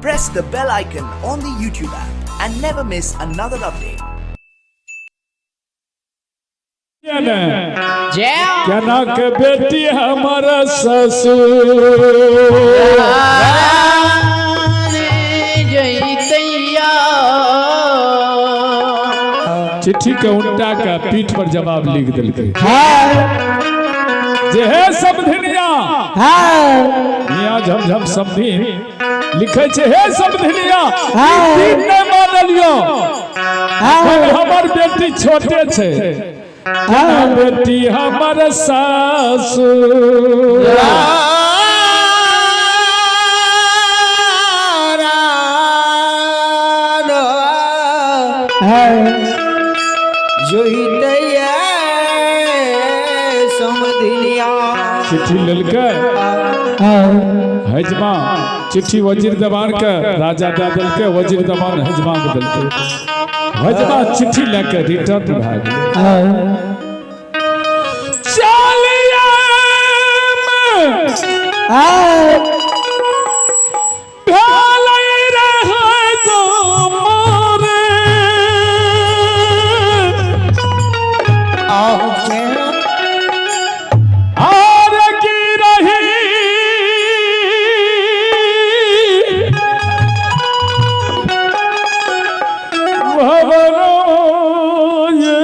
Press the bell icon on the YouTube app and never miss another update. केना के बेटी हमर ससुर चिट्ठी के उल्टा के पीठ पर जवाब लिख देलकै जे हे समधिनिया मियाँ झमझम समधिन लिखै छै हे समधिनिया ई दिन नहि मानलियो अखन हमर बेटी छोटे छै केना बेटी हमर सासु चिट्ठी लेलकै हजमा चिट्ठी वजीर दबान के राजा दए देलकै वजीर दबान हजमा के देलकै हजमा चिट्ठी लए के रिटर्न भए गेलै चलिए भेलै रहै जो मोरे आर की रही भवनो ये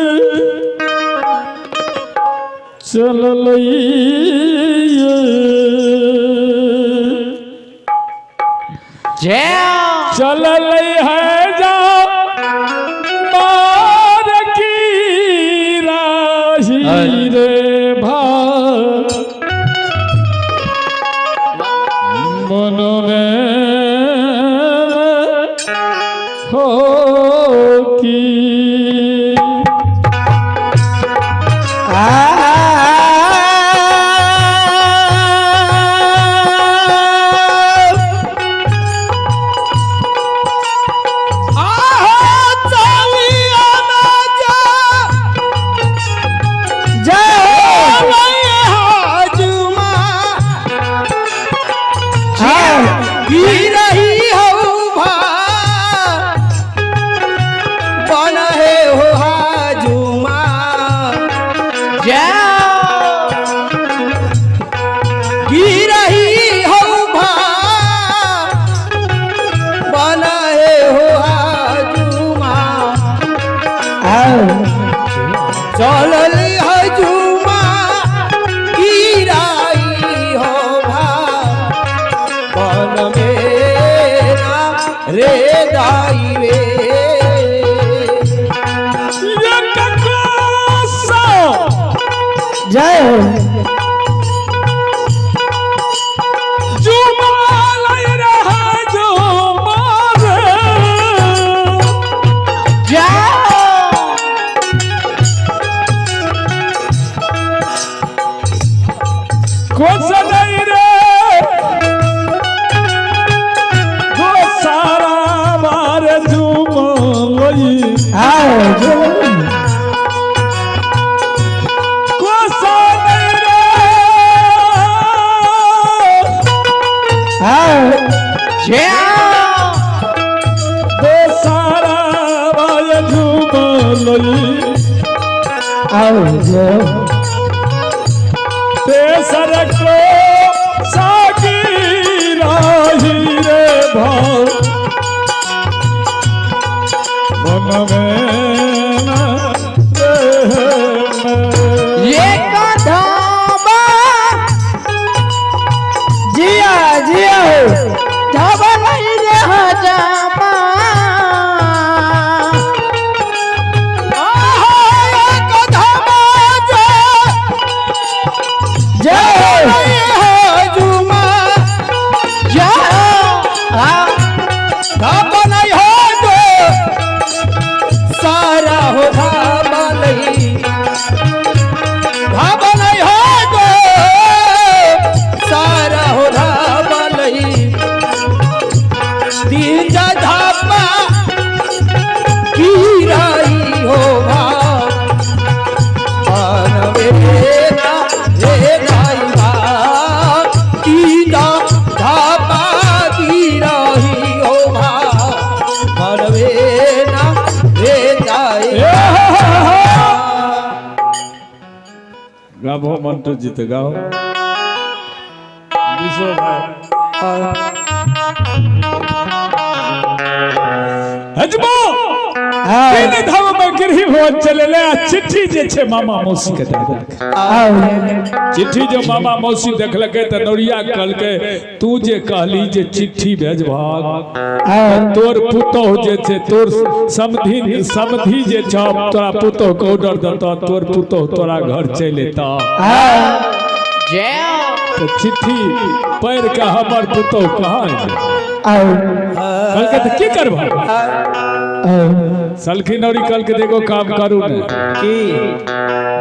चललै चललै है जा मार की राही रे भा मन में हो की चलल हजुमा गिराई हो भा बन मेरा रे दाई रे ये ककोसा जय हो जुमालय रहा जो मारे कुछ नहीं रे गोसारा मार जुमलई आओ जय कुछ नहीं रे आओ गोसारा मार जुमलई आओ जय हो तेसर को साकी राही रे भाव मन में न रहे जिया जिया हो आहा एक धमा जो गाबो मंटू जी तो गाओ विश्व भाई हजबो तीन धाम में गिरही भवन चले ले आ चिट्ठी जे छे मामा मौसी के दे देलक। चिट्ठी जो मामा मौसी देखलकै त नौरिया कहलकै तू जे कहली जे चिट्ठी भेजबहक तोर पुतोह जे छे तोर समधि समधि जे छौ तोरा पुतोह के ऑर्डर देतौ तोर पुतोह तोरा घर चलि एतौ। तो चिट्ठी पढ़ के हमर पुतोह कहाँ एलै? कहलकै तऽ की करबह? सलखी नौरी कहलकै देखो काम करू ने की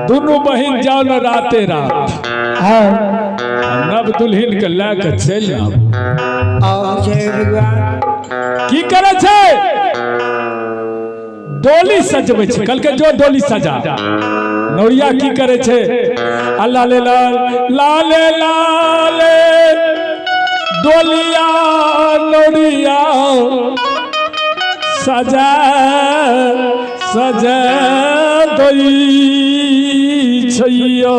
दुनू बहिन जाओ न राते रात नव दुल्हन के लए के चलि आबू। जय भगवान। की करै छै? डोली सजबै छै। कहलकै जो डोली सजा। नौरिया की करै छै? अल्लाह ले लाल लाले लाले डोलिया नौरिया सजा सजा दई छैयो।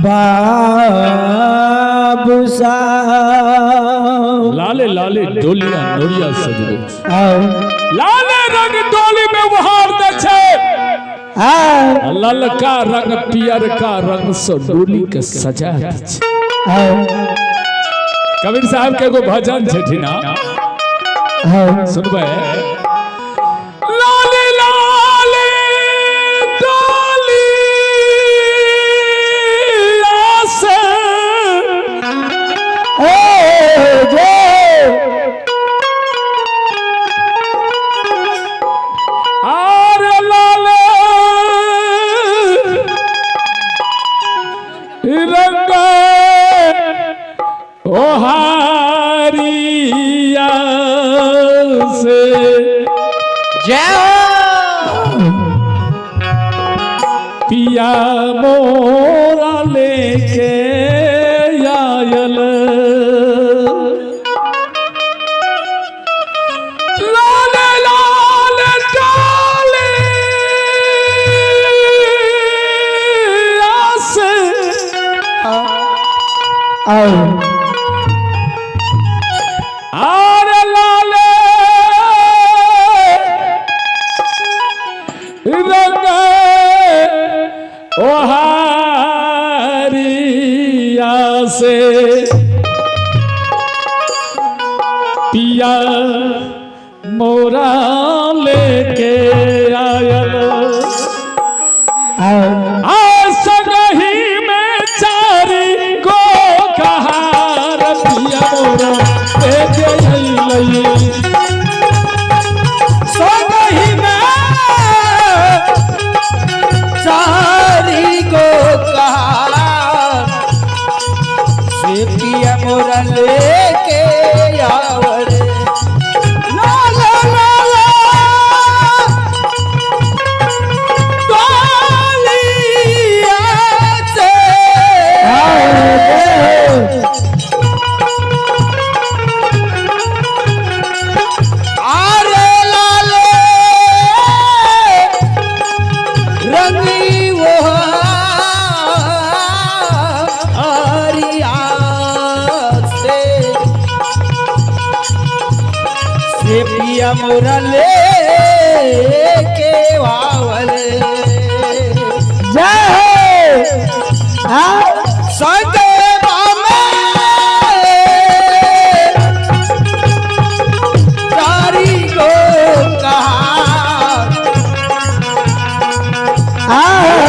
बाबू साहब लाले लाले डोलिया नौरिया सजबै छै। लाले रंग डोली में उहार दै छै। ललका रंग पियरका रंग से डोली के सजा दै छै। कबीर साहब के एगो भजन छै ठीना सुनबै। लाले लाले डोली से आर लाले रंग ओहारिया से जय हो। पिया मोरा लेके आयल लाले लाले डाले से आर लाले रंग ओहारिया से पिया मोरा लेके आयल। आ संगही में चारि गो कहार पिया मोरा लेके अइलै। संगही में चारि गो कहार से पिया मोरा लेके आवल। ला ला ला ला डोलिया से आरे लाले रंगी वो हरिया से पिया मोरा लेके आवल। जय हो। संगे में चारी गो कहार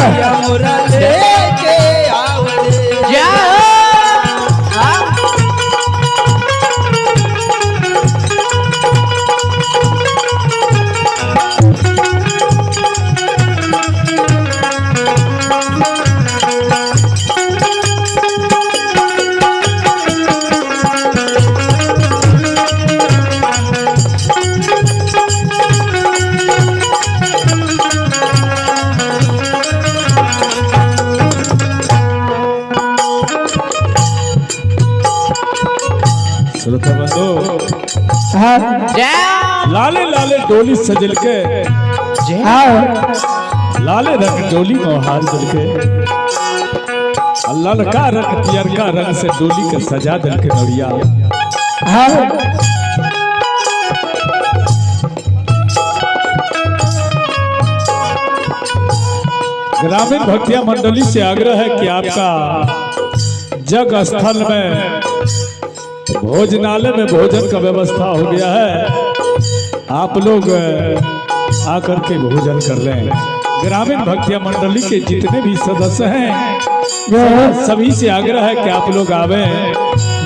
पिया मोरा लेके आवल। जय हो। लाले लाले डोली सजल के, लाले रंग डोली में हार दिल के, ललका रंग पियरका रंग से डोली के सजा दिल के नौरिया। ग्रामीण भक्तिया मंडली से आग्रह है कि आपका जग स्थल में भोजनालय में भोजन का व्यवस्था हो गया है, आप लोग आकर के भोजन कर लें। ग्रामीण भक्तिया मंडली के जितने भी सदस्य हैं सभी से आग्रह है कि आप लोग आवे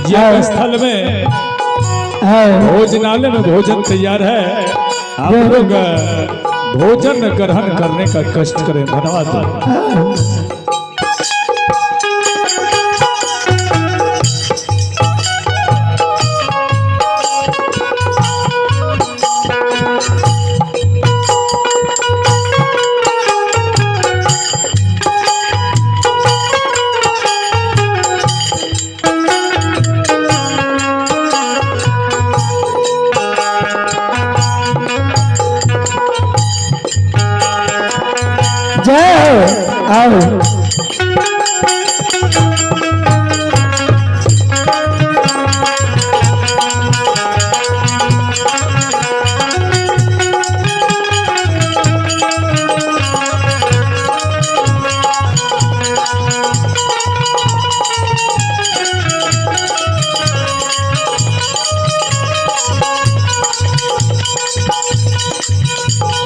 जग स्थल में, भोजनालय में भोजन तैयार है, आप लोग भोजन ग्रहण करने का कष्ट करें। धन्यवाद। जय हो। आओ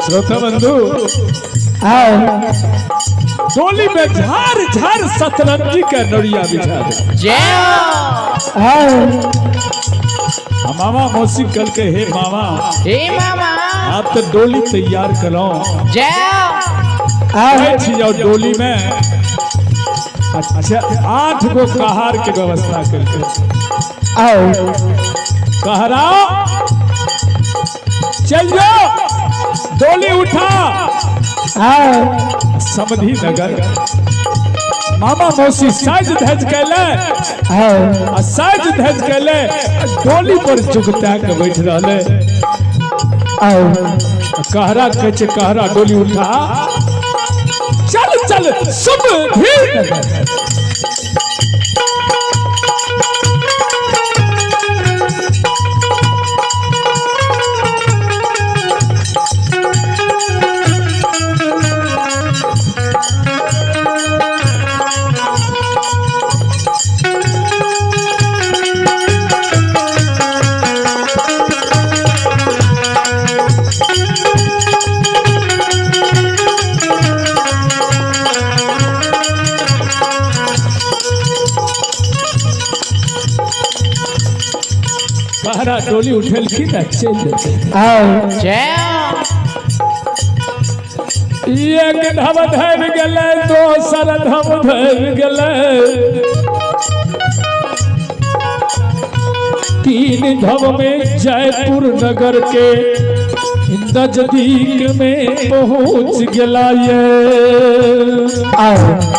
श्रोता बंधु, आओ डोली में झार झार सतरंजी के नोरिया बिछा दे। आओ मामा मौसी कल के, हे मामा, हे मामा, आप तो डोली तैयार करो, आओ बैठ जाओ डोली में। अच्छा 8 गो कहार के व्यवस्था करके, आओ कहरा चल जाओ, डोली उठा। आओ समधी नगर मामा मौसी साज धज कैले, आओ आ साज धज कैले डोली पर चुगता के बैठ रहले। आओ कहरा कहै छै, कहरा डोली उठा, चल चल समधी नगर। कहरा डोली उठेलखिन आ चलि देलखिन। आओ एक धम धरि गेलै, दोसर धम धरि गेलै, 3 धम में जयपुर नगर के नजदीक में पहुंच गेला ये। आओ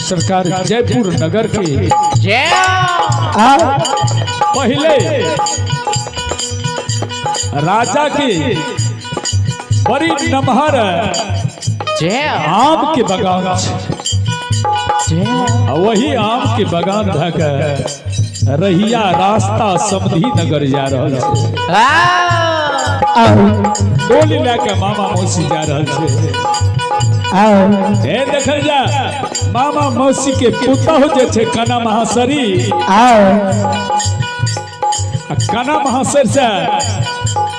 सरकार जयपुर नगर के आओ पहले राजा के बड़ी नमहर आम के बगान, वही आम के बगान धक रहिया रास्ता समधी नगर जा रहल छै। आओ डोली लए के मामा मौसी जा रहल छै। आओ हे देखल जा, मामा मौसी के पुतहु जे छै कना महासरी, आओ आ कना महासर से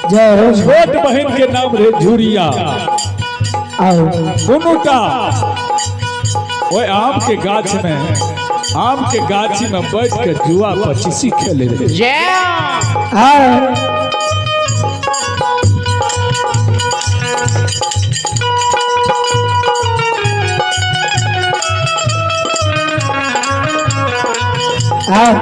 जय हो। छोट बहन के नाम रहे झुरिया। आओ दोनों का ओए आम के गाछ में, आम के गाछी में बैठ के जुआ पचीसी खेले रहे। आओ आओ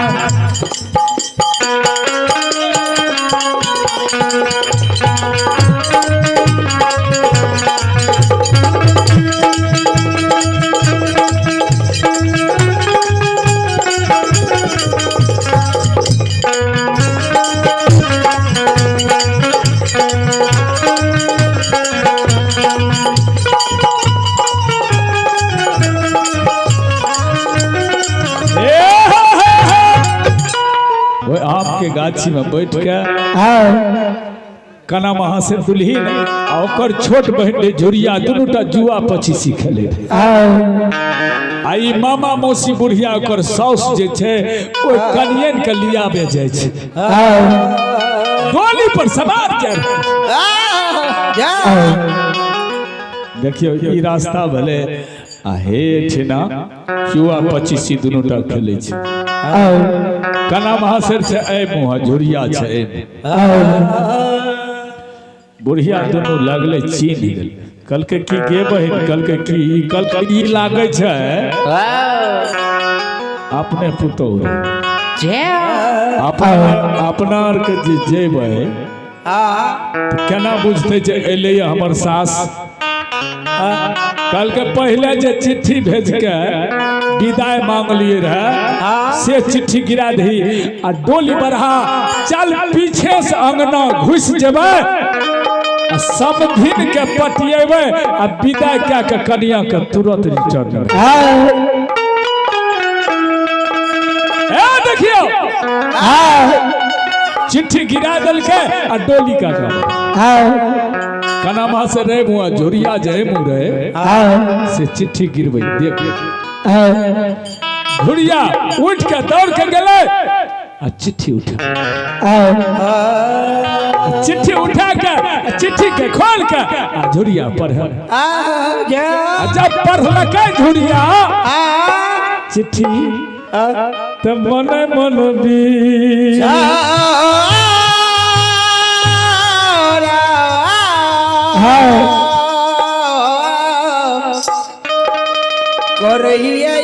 के गाछी में बैठ के कना महा से दुल्हीन आ ओकर छोट बहिन रे झुरिया दुनूटा जुआ पचीसी खेले आ ई मामा मौसी बुढ़िया ओकर साउस जे छै ओहि कनियन के लियाबे जाइ छै। डोली पर सवार जाइ। देखियो ई रास्ता भले आ हे ठिना जुआ पचीसी दुनूटा खेले छै। कना महासर छै ए मुँह झुरिया छै ए। बुढ़िया दुनू लगले चीन्ह गेल। कहलकै की गे बहिन, कहलकै की, कहलकै ई लागै छै अपने पुतोहु अपना आर के जे जेबै केना बुझतै जे एलै हमर सास। कहलकै पहिले जे चिट्ठी भेज के विदाई मांगलिए रहे से चिट्ठी गिरा दही आ डोली बढ़ा चल पीछे से अंगना घुस जेबै समधिन के पटिएबै आ विदाई कए के कनिया के तुरंत रिटर्न। ए देखियो चिट्ठी गिरा देलकै आ डोली का कनामा से रहे मुआ झोरिया जे मुँह रहे से चिट्ठी गिरबै। देख झुरिया उठ के दौड़ के गेलै आ चिट्ठी उठा चिट्ठी उठा के चिट्ठी के खोल के आ झुरिया पढ़। जब पढ़लकै झुरिया चिट्ठी त मन मन भी करैया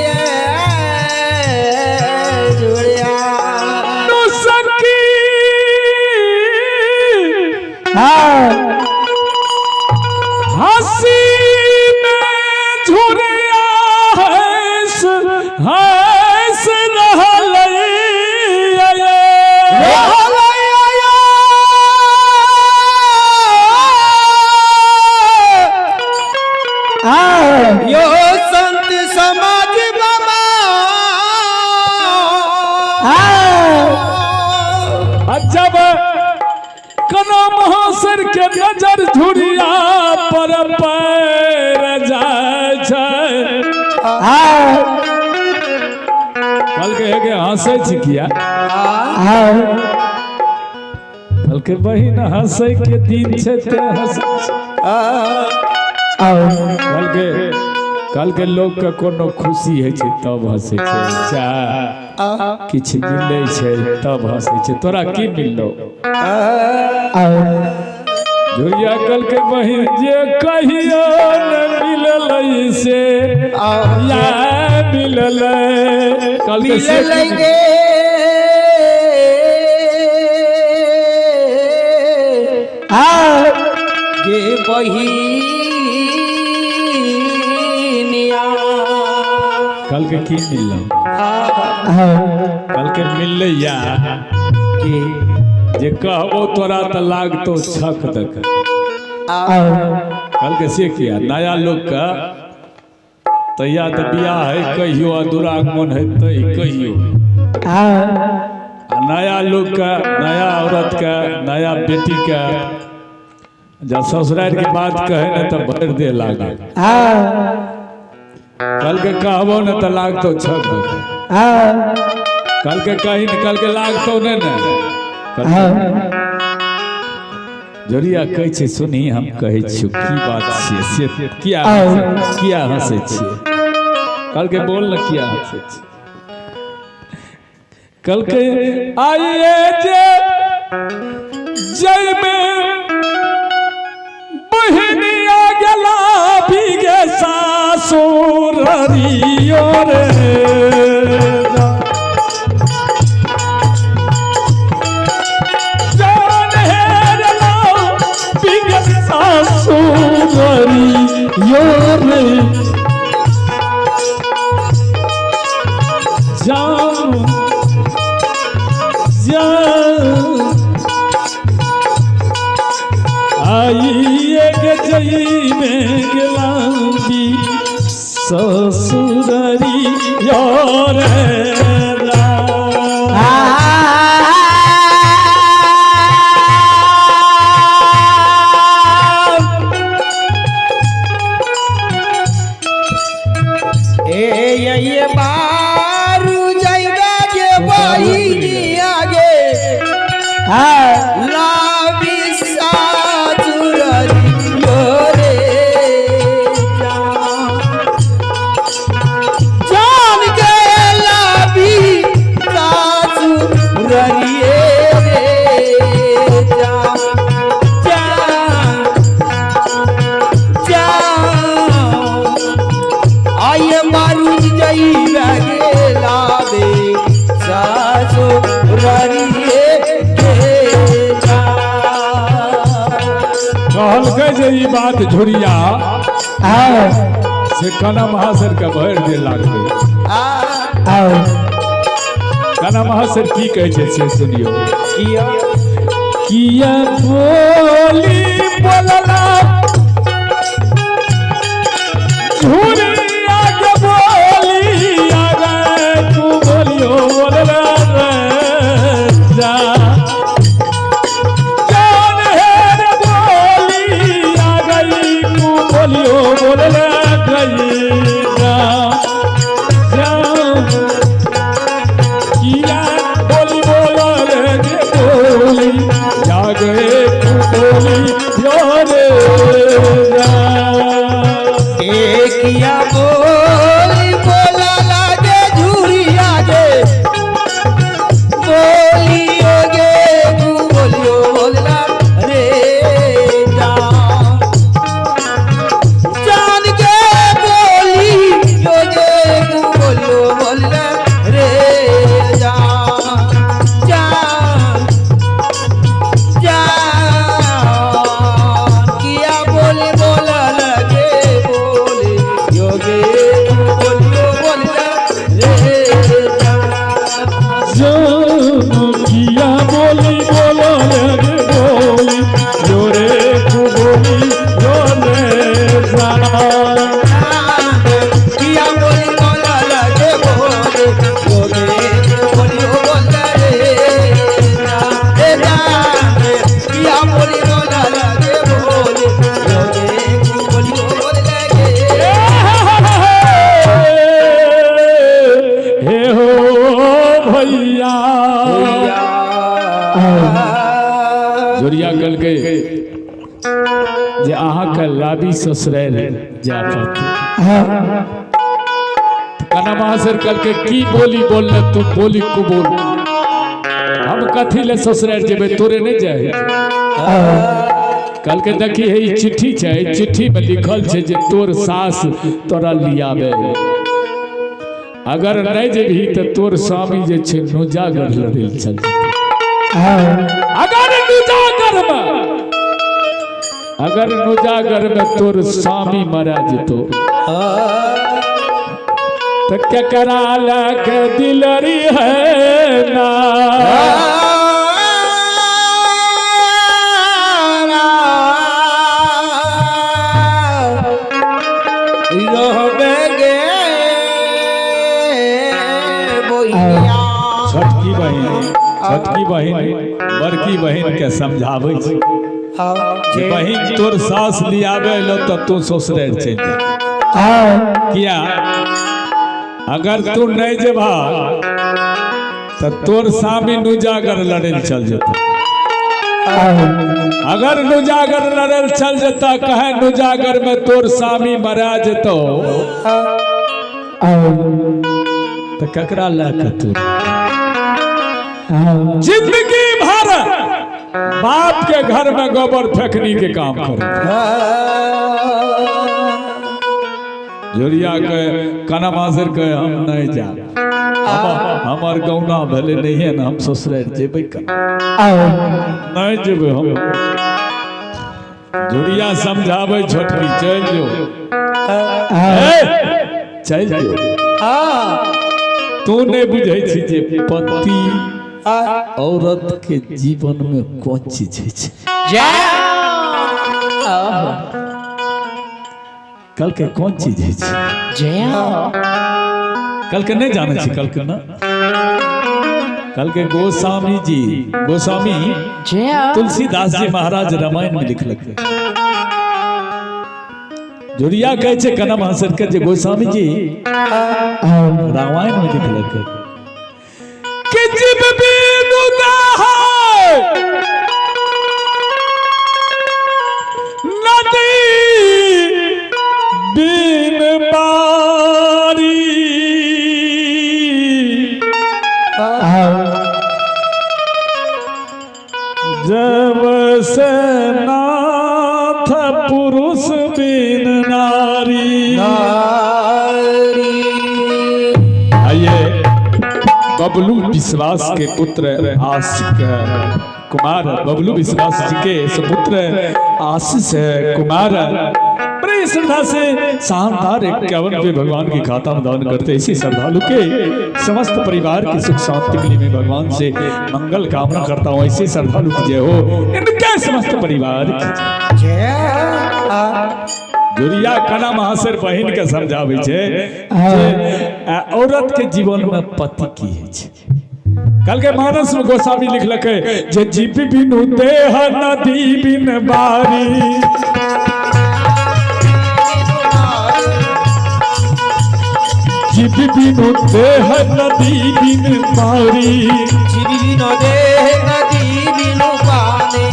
हंसी में झुरिया हंस हंस रहलै। यो संत समाज बाबा जब कना महासर के नजर झुरिया पर पैर जाय छै। कहलकै हे गे हंसै छी किया? कहलकै बहिन हंसै के दिन छै ते हंसै छी। कहलकै कहलकै लोक के कोनो खुशी होइ छै तब हंसै छै, चाहे किछु मिलै छै तब हंसै छै। तोरा की मिललो? झुरिया कहलकै बहिन जे कहियो न मिललै से या मिललै। कहलकै से मिललै गे बहिनिया। कहलकै की मिललो? कहलकै मिललै या कि जे कहबो तोरा त लागतो छक दक। कहलकै से किया? नया लोक के तैया त बियाह है कहियो आ दुरागमन है तै कहियो। आ नया लोक के नया औरत के नया बेटी के जब ससुराल के बात कहे न त भरि दे लागे। कहलकै कहबो न त लागतो छक दक। कहलकै कही न, कहलकै लागतो ने ने। झुरिया कहै छै सुनी हम कहै छियौ की बात छियै से किया किया हंसै छियै? कहलकै बोल न किया हंसै छियै? कहलकै आइए जे जइमे बहिनिया गेला बिगे सासुर रियो रे। जान जान आइए गे जई में गेलांबी ससुररी your। ये बारू जाइबे गे बहिनिया गे लावी सासुररियो रे जान के लावी सासुररिये रे जान जान जान आये मारू जाइबे गे लावे सासुररिये गे जान। कहलकै जे ई बात झुरिया से कना महासर के भरि दे लागलै। कना महासर की कहै छै से सुनियौ। किया किया बोली बोलला झुरिया के बोली रे तू बोलियो बोलला रे जा जान है रे बोली आ गई तू बोलियो बोलला गई जा जा किया बोली बोला रे बोली जा गए तू बोली यो रे जा। किया बोली बोला लागे झूरिया गे बोलियो गे तू बोलियो बोला रे जान जान के बोलियो गे तू बोलियो बोला रे जान जान जान किया बोली बोला लगे बोले योगे बोलियो बोला रे जान। जो किया बोली बोला रे बोली यो रे तू बोली यो रे जा। किया बोली बोला लगे बोले योगे बोलियो बोला रे जान रे जान। किया बोली बोला लगे बोले योगे बोलियो बोला गे। हे हो भैया जोरिया कहलकै जे अहाँके लाबी ससुरारि जाय पड़तै। कना महासर कहलकै की बोली बोलले तू बोली को बोल हम कथी ले ससुरारि जेबै तोरे नहि जाय। कहलकै देखी हे ई चिट्ठी छै, चिट्ठी में लिखल छै जे तोर सास तोरा लियाबे, अगर नहीं जेबही तऽ तोर स्वामी जे छै नुजागर लड़ै चल जेतै। अगर नुजागर में अगर नुजागर में तोर स्वामी मरा जेतो तऽ केकरा लग दिलरी है ना। छोटकी बहिन बड़की बहिन के समझाबै छै जे बहिन तोर सास लियाबे लो तऽ तू ससुरारि चलि जा। किया अगर तू नहीं जेबा तऽ तोर स्वामी नुजागर लड़ै लए चल जेतौ। अगर नुजागर लड़ै लए चल जेता कहे नुजागर में तोर स्वामी मरा जेतौ तऽ ककरा लए के तू जिंदगी भर बाप के घर में गोबर फेंकनी के काम करे। जोरिया के कना मासर के हम नहीं जा हमार गौना भले नहीं है ना हम ससुरारि जेबै कना नहीं जेबै हम। जोरिया समझाबै छोटकी चलि जो चलि जो तू नहीं बुझै छी जे पति औरत के जीवन में कोन चीज है। कल के कौन चीज है? कल के नहीं जाने छी कल के ना कल के गोस्वामी जी गोस्वामी तुलसीदास जी महाराज रामायण में लिखलक जुड़िया कहै छै कना महासर के जे गोस्वामी जी रामायण में लिखलक कि जीव बिनु देह नदी बिन बारी, जब से नाथ पुरुष बिन नारी। आइए बबलू विश्वास के पुत्र आशिक कुमार, बबलू विश्वास जी के सुपुत्र आशीष कुमार बड़े श्रद्धा से शानदार 51 रुपये भगवान के खाता में दान करते। इसी श्रद्धालु के समस्त परिवार की सुख शांति के लिए मैं भगवान से मंगल कामना करता हूँ। ऐसे श्रद्धालु की जय हो, इनके समस्त परिवार की जय। जुरिया कना महासर बहिन के समझाबै छै जे औरत के जीवन में पति की है छै। कल के मानस में गोस्वामी लिखलक है जे जीव बिनु देह नदी बिन बारी, जीव बिनु देह नदी बिन बारी, जीव बिनु देह नदी बिनु पानी,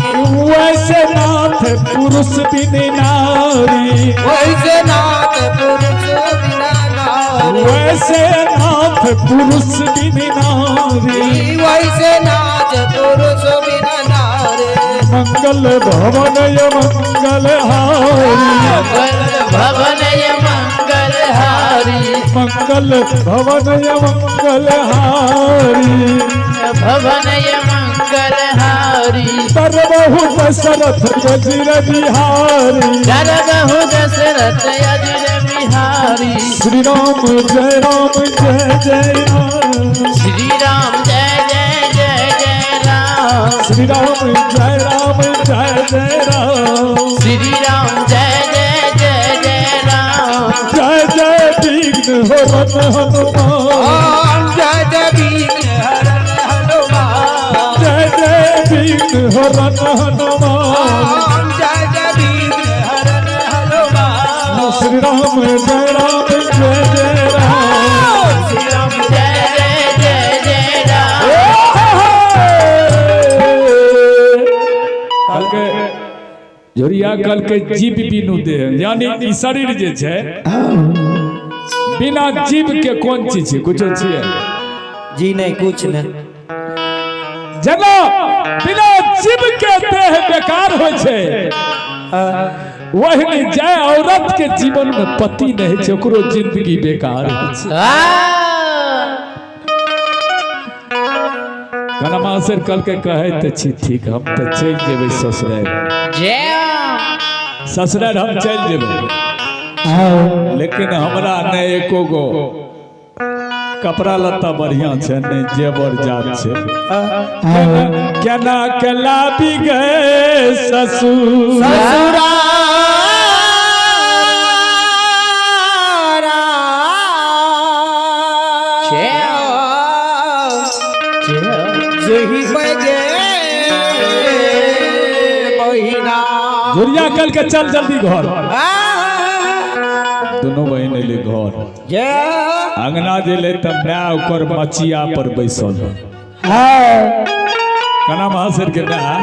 वैसे नाथ पुरुष बिन नारी, वैसे नाथ पुरुष बिन नारी, वैसे नाथ पुरुष बिन नारी, वैसे नाथ पुरुष बिन नारी। मंगल भवन य मंगल हारी, मंगल भवन य मंगल हारी, मंगल भवन य मंगल हारी, भवन य मंगल हारी। तरबहु दशरथ वज्र बिहारी, तरबहु दशरथ वज्र बिहारी। श्री राम जय राम जय जय राम, श्री राम जय जय जय जय राम, श्री राम जय राम जय जय राम, श्री राम जय जय जय जय राम। जय जय विघ्न हरन हनुमान, जय जय विघ्न हरन हनुमान, जय जय विघ्न हरन हनुमान, जय जय विघ्न हरन हनुमान। श्री राम जय राम जय जय राम, श्री राम जय जय जय जय राम। कल के झोरिया कल के जीव बिनु देह, यानी ई शरीर जे छै बिना जीव के कोन चीज छै? कुछो छियै जी नहीं, कुछ नहीं। जना बिना जीव के देह बेकार होइ छै, वही जाय औरत के जीवन में पति नहीं छै ओकरो जिंदगी बेकार होइ छै। कनमा सर कल के कहै तऽ छी ठीक, हम तऽ चलि जेबै ससुरारि, ससुरारि हम चलि जेबै, लेकिन हमरा नहि एको गो कपड़ा लत्ता बढ़िया छै, नहि जेवर जात छै, केना के लाबी गए ससुर झुरिया कल के चल जल्दी घर। दोनों बहन अले घर, अंगना जेले त my ओकर मचिया पर बैसल। कना महासर के my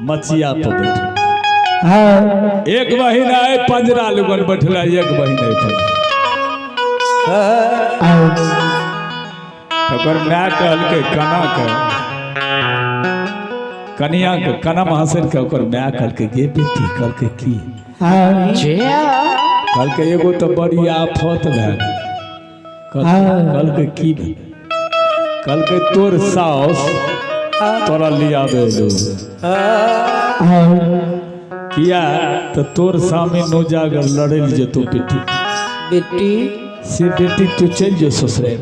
मचिया पर बैठल। एक बहिन आए पंजरा लगन बैठल, एक बहिन आए ओकर my कहलकै कना के कनिया के कना महासर के ओकर my कहलकै गे बेटी, कहलकै की? कहलकै एगो तो बड़ी आफत भए गेल। कहलकै की भेल? कहलकै तोर साउस तोरा लियाबे एलो, किया तो तोर सामने नौजागर लड़े जेतो बेटी, बेटी से बेटी तू चल जो ससुराल।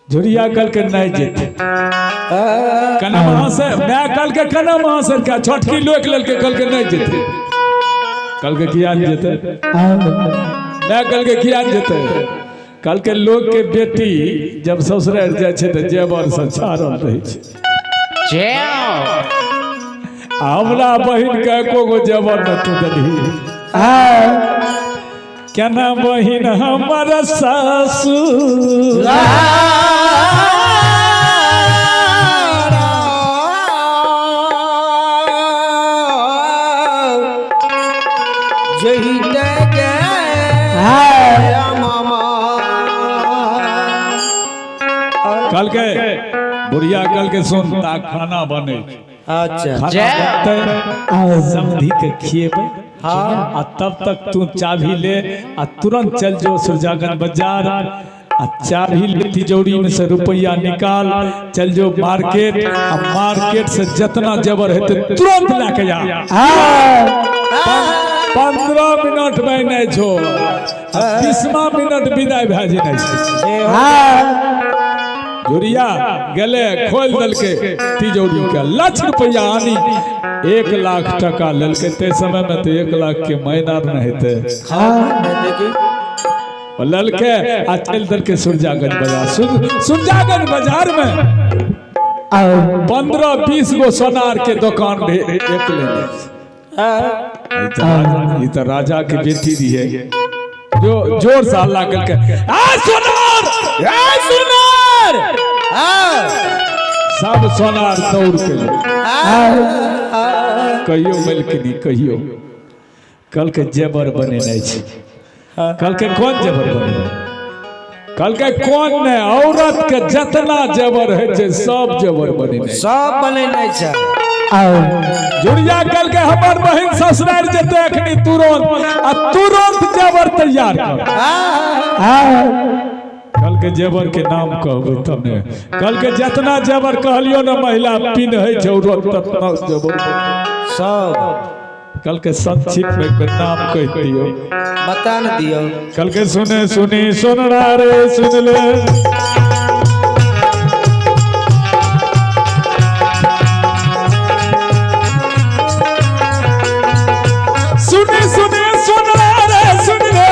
झुरिया कल के नहीं जेते कना महासर मैं कल के कना महासर का छोटकी लोक ललके कल के नहीं जेते, कल के किया नहीं जेते, मैं कल के किया नहीं जेते। कल के लोग के बेटी जब ससुराल जाय छै त जेवर से छारल रहै छै। आ हमरा बहिन के एको गो जेवर न तू देलही। केना बहिन हमर सासु कल के बुढ़िया कल के सुन ता खाना बने। अच्छा खाना बनते समधी के खिएबै। हाँ। आ तब तक तू चाबी ले आ तुरंत चल जो सुरजागंज बाजार आ चाबी ले तिजोरी में से रुपया निकाल चल जो मार्केट आ मार्केट से जितना जेवर हेतै तुरंत लए के जा। 15 मिनट में नहीं छो 20वां मिनट विदाई भए जेनाइ छै। जुड़िया गेले खोल देलके तिजोरी के लक्ष रुपया आनी 1 लाख टका लेलके। ते समय में तो 1 लाख के महीना नहीं हेतै। ललके आ चल देलके सुरजागंज बाजार। सुरजागंज बाजार में 15-20 गो सोनार के दुकान एक लेने। ई तो राजा के बेटी रही है जो जोर से हल्ला करके आ सोनार आ सोनार सब सोनार दौड़ के कहियो मलकिनी कहियो कल के जेवर बनेनाइ छै। कल के कौन जेवर बनेबै? कल के कौन ने औरत के जितना जेवर है छै सब जेवर बनेनाइ सब बनेनाइ छै। जुड़िया कल के हमर बहिन ससुराल जेतै अखनी तुरंत आ तुरंत जेवर तैयार कर। कल के जेवर के नाम कहबै तब ने। कल के जितना जेवर कहलियो ने महिला पिन्है छै औरत ततना जेवर सब। कल के संक्षिप्त में एक नाम कह दियो बता न दियो। कल के सुने सुनी सुन रे सुन ले सुनी सुनी सुन रे सुन ले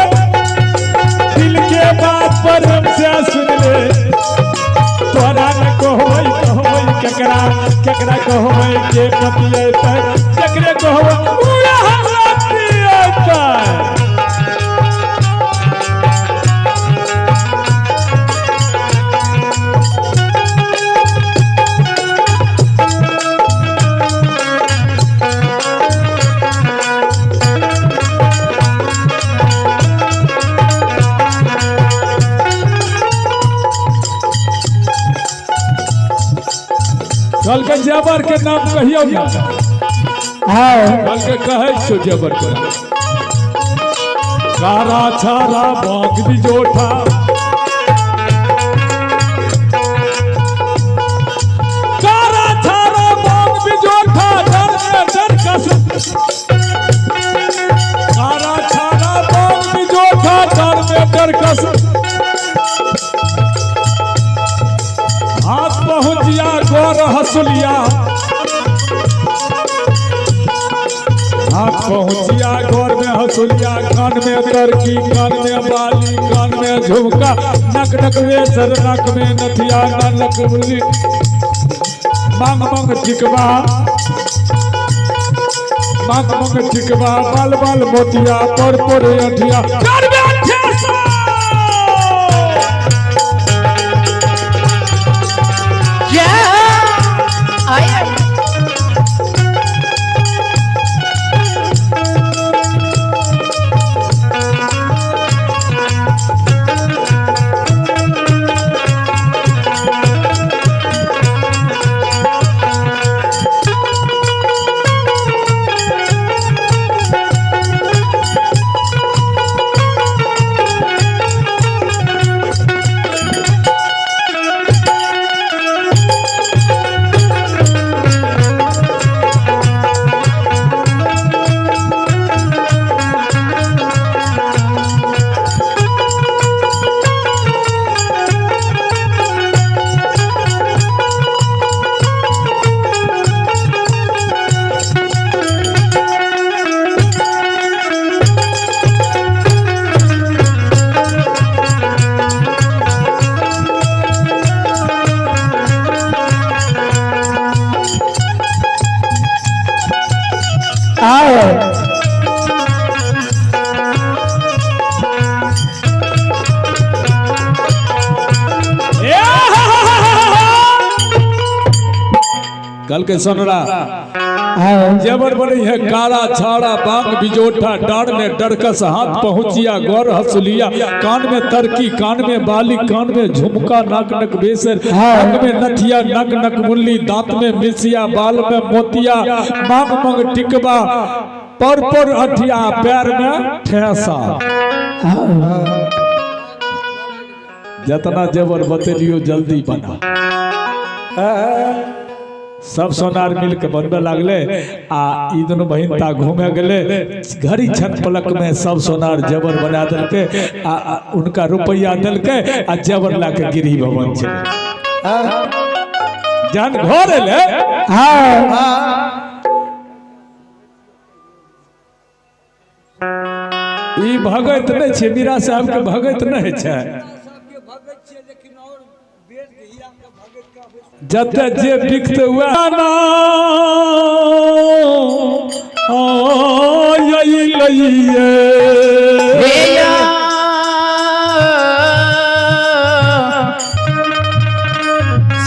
दिल के बात पर हमसे सुन ले। तोरा न कहबै कहबै केकरा केकरा कहबै के पतियेतै केकरे कहबै उहे हमरा पियेतै। कल के जेवर के नाम कहियो ना। कल के कहै छौ जेवर के नाम। कारा छारा बाग बिजोठा कारा छारा बाग बिजोठा डर डर कस कारा छारा बाग बिजोठा डर में डर कस हाथ पहुंचिया गौर हसुलिया हाथ पहुंचिया गौर में हसुलिया कान में तरकी कान में बाली कान में झुमका नक नक वेसर नक में नथिया नक बुली मांग मांग टिकवा मांग मांग टिकवा बाल बाल मोतिया पर पर अठिया कल के सोनरा जेवर बनी है काला छाड़ा बांग बिजोठा डांड में डरकस हाथ पहुंचिया गौर हसुलिया कान में तरकी कान में बाली कान में झुमका नाक नक बेसर नाक में नथिया नक नक मुल्ली दांत में मिसिया बाल में मोतिया मांग मंग टिकबा पर पर अठिया पैर में ठेसा। जितना जेवर बतेलियो जल्दी बना। सब सोनार मिल के बनबे लागले आ ई दोनों बहिन ता घूमे गेले घड़ी छन पलक में सब सोनार जेवर बना देलके आ उनका रुपया देलके आ जेवर ला के गिरी भवन छे जहन घर एले। ई भगत नहीं छे मीरा साहब के भगत नहीं छे जते जे बिकते हुए ना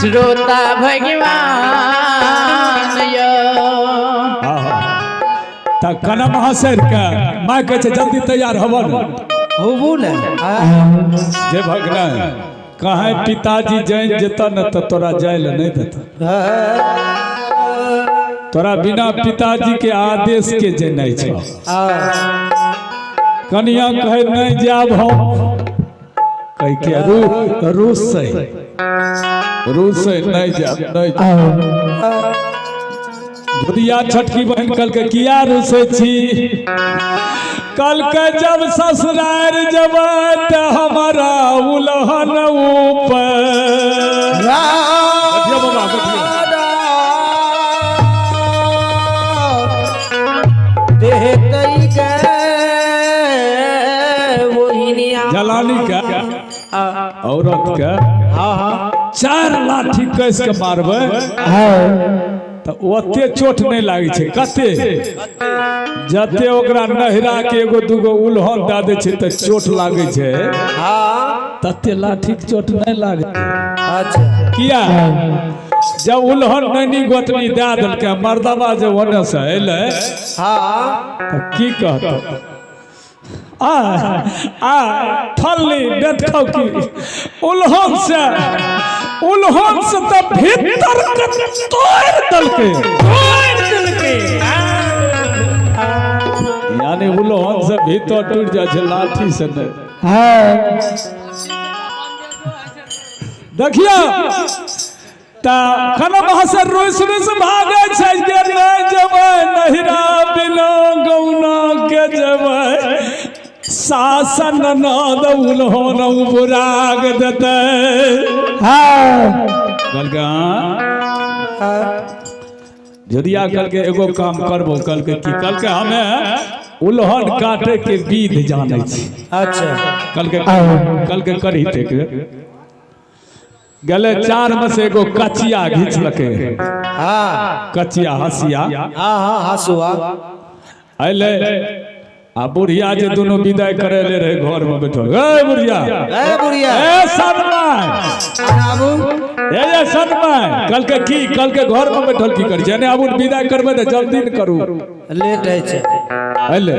श्रोता भगवान ता कना महाशय के मां कहै छै जल्दी तैयार हवन होबू ने जे भगना कहे पिताजी जैन जेता न तो तोरा जाय ले नहीं देता तोरा बिना पिताजी के आदेश के जेनाइ छौ। कनिया कहे नहीं जाब हम कह के रूस से नहीं जाब नहीं। भुदिया छटकी बहन कल के किया रूसे छी कल के जब ससुरार जब हमारा उलहन ऊपर जलानी के औरत के 4 लाठी कस के मारबे तो ओते चोट नहीं लागे छै कते जते ओकरा नहिरा के एगो दूगो उलहन दए दै छै तऽ चोट लागे छै तते लाठी के चोट नहीं लागे। अच्छा किया जब उलहन नैनी गोतनी दए देलकै मर्दबा जे ओने से एलै तऽ की कहतौ आ आ फल्ली देखौ की उलहन से तऽ भीतर के तोड़ देलकै यानी उलहन से भीतर टूट जाइ छै लाठी से नहीं। देखियो त खाना महासर रोस रोस भागे छै के नहीं जेबै नहिरा बिना गौना के जेबै शासन न उलहन बुराग देतै। कहलकै झुरिया कहलकै एगो काम करबो कहलकै की कहलकै हमे उलहन काटे के विध जानै छी। अच्छा कहलकै कहलकै करही ते गेले 4 में से एगो कचिया घिचलकै। कचिया हसिया हसुआ अइले आ बुढ़िया जे दोनों विदाई करे ले रहे घर में बैठल। ए बुढ़िया ए बुढ़िया ए सनमाय आबू ए ये सनमाय कहलकै की कहलकै घर में बैठल की करै छै ने आबू विदाई करबै तऽ जल्दी न करू लेट होइ छै। अइले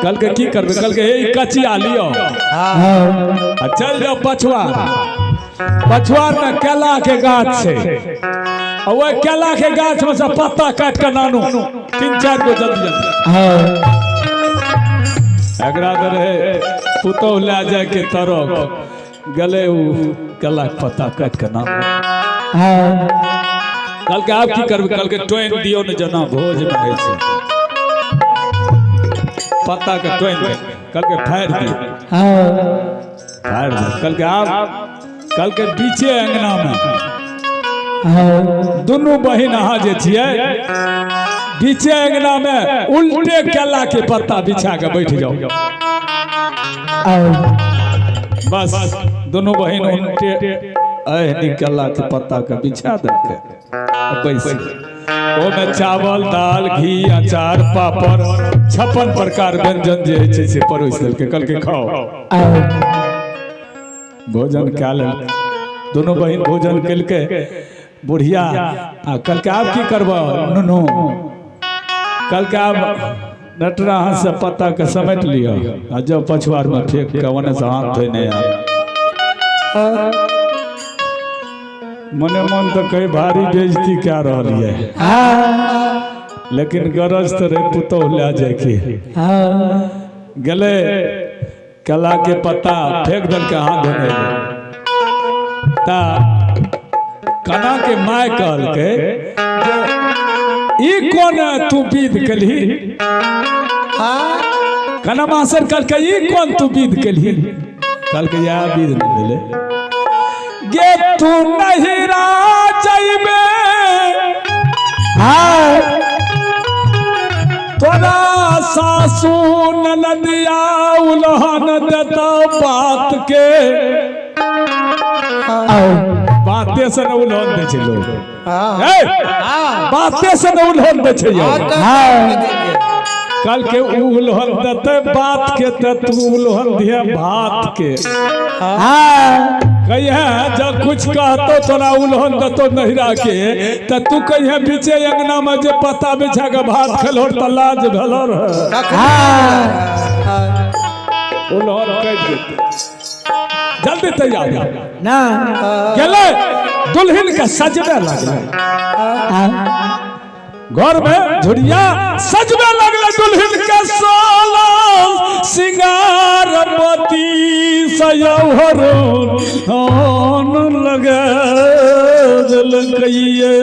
कहलकै की करबै कहलकै हे कचिया लियो आ चल जाओ पछुआर पछुआर में केला के गाछ छै आ ओहि केला के गाछ में से पत्ता काटि के नानू 3-4 गो जल्दी जल्दी। एकरा तऽ रहे पुतोहु लए जाय के तरफ गेलै ओ केला के पत्ता काटि के नानू। कहलकै आब की करबै कहलकै टोनि दियौ ने जेना भोज में होइ छै पत्ता के टोनि दे कहलकै फाड़ि दियौ फाड़ि दे कहलकै आब कहलकै बीचे अंगना में दुनू बहिन अहाँ जे छियै बीचे अंगना में उल्टे केला के पत्ता बिछा के बैठ जाओ। बस दोनों बहिन उल्टे एहनी केला के पत्ता के बिछा देलकै बैस ओमे चावल दाल घी अचार पापड़ 56 प्रकार व्यंजन जे होइ छै से परोसि देलकै कहलकै खाओ। भोजन कए लेलकै दोनों बहिन भोजन केलकै। बुढ़िया आ कहलकै आब की करबह नुनू? कहलकै आब नटरा हाथ से पत्ता के समेट लिअ आ जब पछुआर में फेंक के ओने से हाथ धोने आ। मने मन तो कई भारी बेइज्जती कए रहल ये, लेकिन गरज तो रहे पुतोह ले जाए के। गेलै केला के पत्ता फेंक देलकै हाथ धोने ता कना के my कहलकै ई कोन तू विध केलही? कना मास्टर कहलकै ई कोन तू विध केलही? कहलकै इएह विध नहि भेलै गे, तू नहिरा जइबे तोरा सासू ननदिया उलहन देता बात के। बाते से न उलहन दै छै लोग, बाते से न उलहन दै छै। कल के उलहन देते बात के त तू उलहन दिहे भात के। कहिए जब कुछ कहतो तोरा उलहन देतो नहिरा के त तू कहिए बीचे अंगना में जे पत्ता बिछा के भात खेलो त लाज भेलो रहे। उलहन कटि जेतै। जल्दी तैयार ना गेलै दुल्हन के सजबे लगलै घर में झुड़िया सजबे लगलै दुल्हन के सोला सिंगार मोती सयौहर लगे दिलकैये।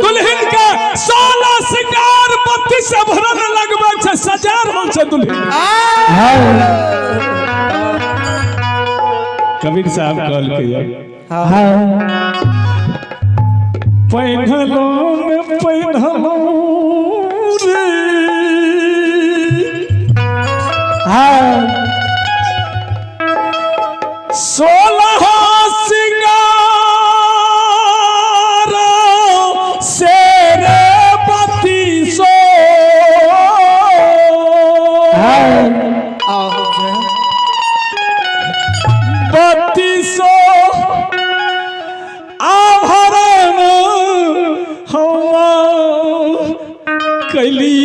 दुल्हन के सोला सिंगार मोती से भरल लगबै छै, सजा रहल छै दुल्हन। कबीर साहब कहलकै पहिनलो में पहिनलो रे 16 सिंगार से रे 32 32 आभरण हम कैली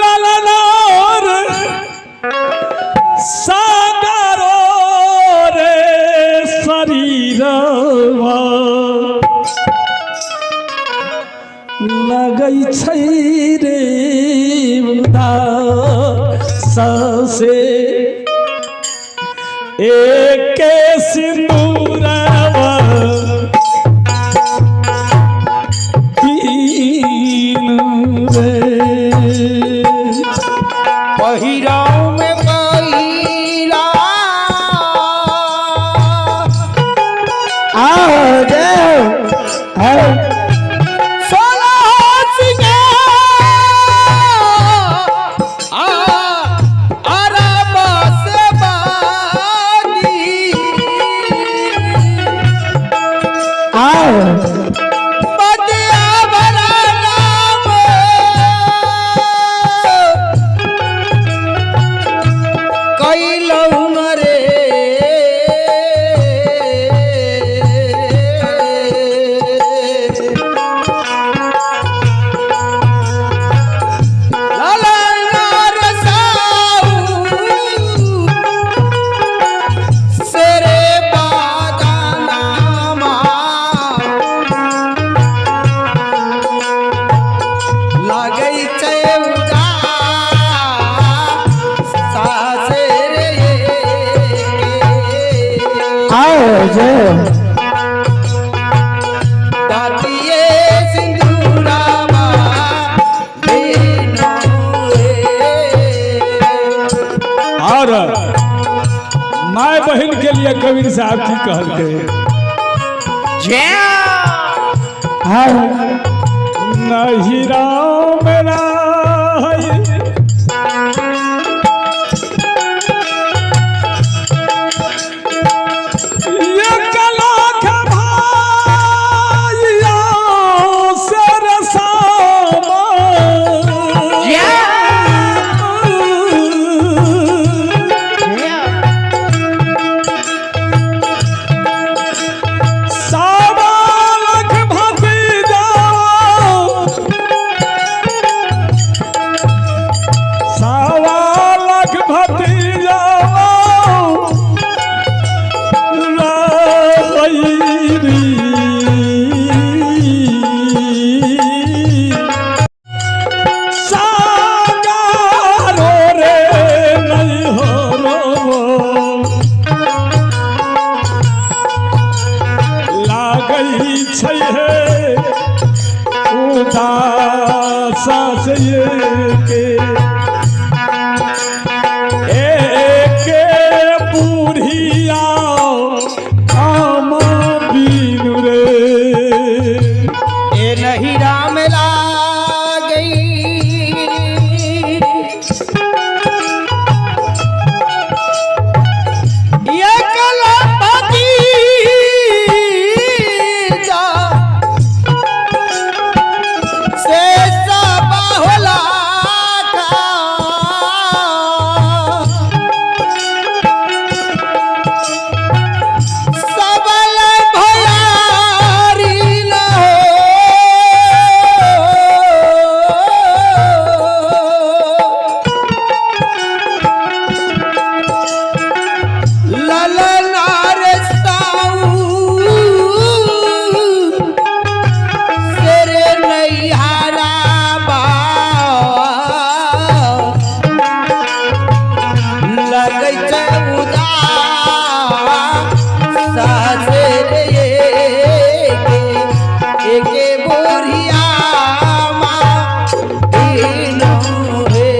ललनार सागरो रे शरीरवा लगै छै रे उदासे एके सिंदूरवा तीन रे पहिराऊ में पहिरा आओ जय हो। 16 सिंगार आराम से बानी आओ बदिया भरा नाम कैलहुँ रे ललन रसाऊ सेरे बादानामा लागै छै उदास रे। आओ जय हो। दातिये सिंदूरावा बिनु रे। और my बहन के लिए कबीर साहब की कहलकै आओ नहीं राम राय से एके एके बुढ़िया आमा बीनु रे। ए नहीं राम लागई ये कलपति जा से सब होला का सबल भयारी न हो ललनार साऊ तेरे नैहारा बा लगै छै उदास सासे रे एके एके बुढ़िया माँ दीनो रे।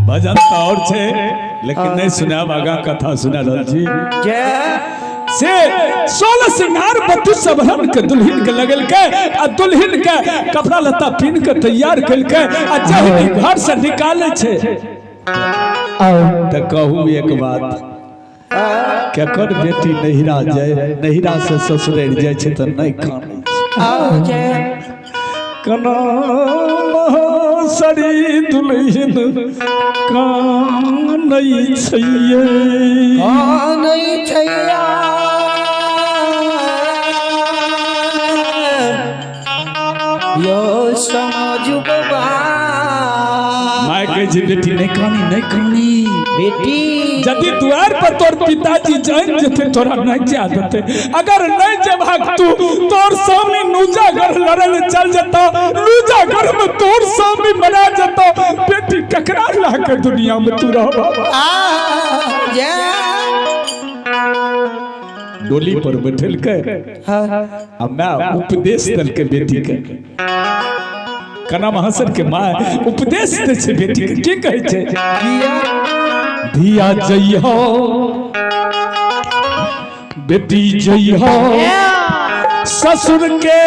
भजन तो और छे लेकिन नहीं सुनाब, आगा कथा सुना रहल छी। जय से 16 श्रृंगार 32 आभरण के दुल्हन के लगल के आ दुल्हन के कपड़ा लत्ता पीन के तैयार कल के आ जहनी घर से निकाले छे त कहू एक बात, केकर बेटी नहिरा जाय, नहिरा से ससुराल जाय छे त नहीं कानै छे। आओ जय कना सरी दुल्हन कानै छैये। कानै छैया यो समझु बाबा। My कहै छै बेटी नहीं कानी नहीं कानी बेटी यदि द्वार पर तोर पिताजी जान जेते तोरा नहीं जा देते, अगर नहीं जेबहक तू तोर स्वामी नूजागढ़ लड़े ले चल जेता, नूजागढ़ में तोर स्वामी मरा जेता, बेटी ककरा ला के दुनिया में तू रहबा। आ जय डोली पर बैठल के आ मैं उपदेश दल के बेटी के, कना महासर के माँ उपदेश दे छे बेटी के, की कहै छे? धिया जइहो बेटी जइहो ससुर के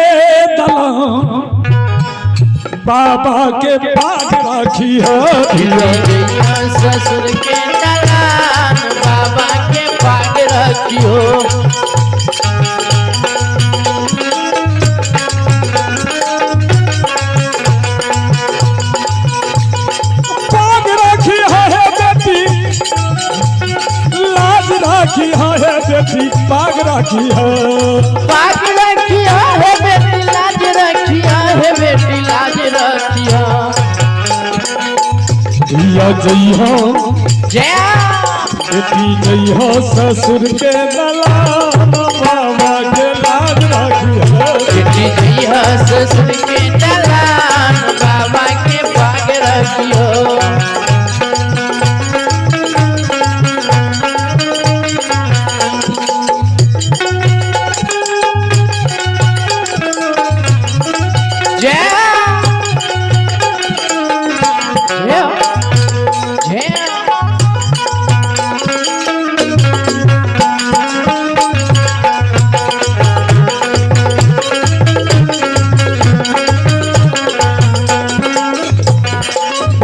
दलान बाबा के पाग राखी हो। धिया जइया ससुर के दलान बाबा के पाग रखियो। पाग राखी हो हे बेटी, लाज राखी हो हे बेटी, पाग राखी हो। पाग रखियो हे बेटी, लाज रखियो हे बेटी, लाज रखियो। धिया जइहो जय बेटी जइहो ससुर के दलान बाबा के लाज राखी हो। बेटी जइया ससुर के दलान बाबा के पाग रखियो। जय जय जय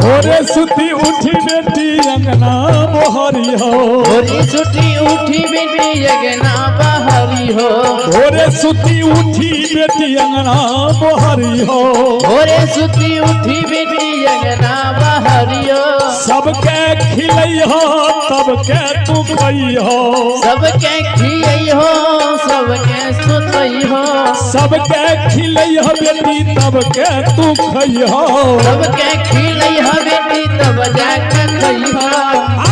भोरे सुती उठी बेटी अंगना मोहरी हो। भोरे सुती उठी बेटी अंगना बहरी हो। भोरे सुती उठी बेटी अंगना मोहरी हो। भोरे सुती उठी बेटी अंगना बहरी हो। सबके खिलई हो तबके तू खई हो। सबके खियई हो सबके सुतई हो। सबके खिलई हो बेटी तबके तू खई हो। सबके खिलई हो बेटी तब जाके खई हो। आ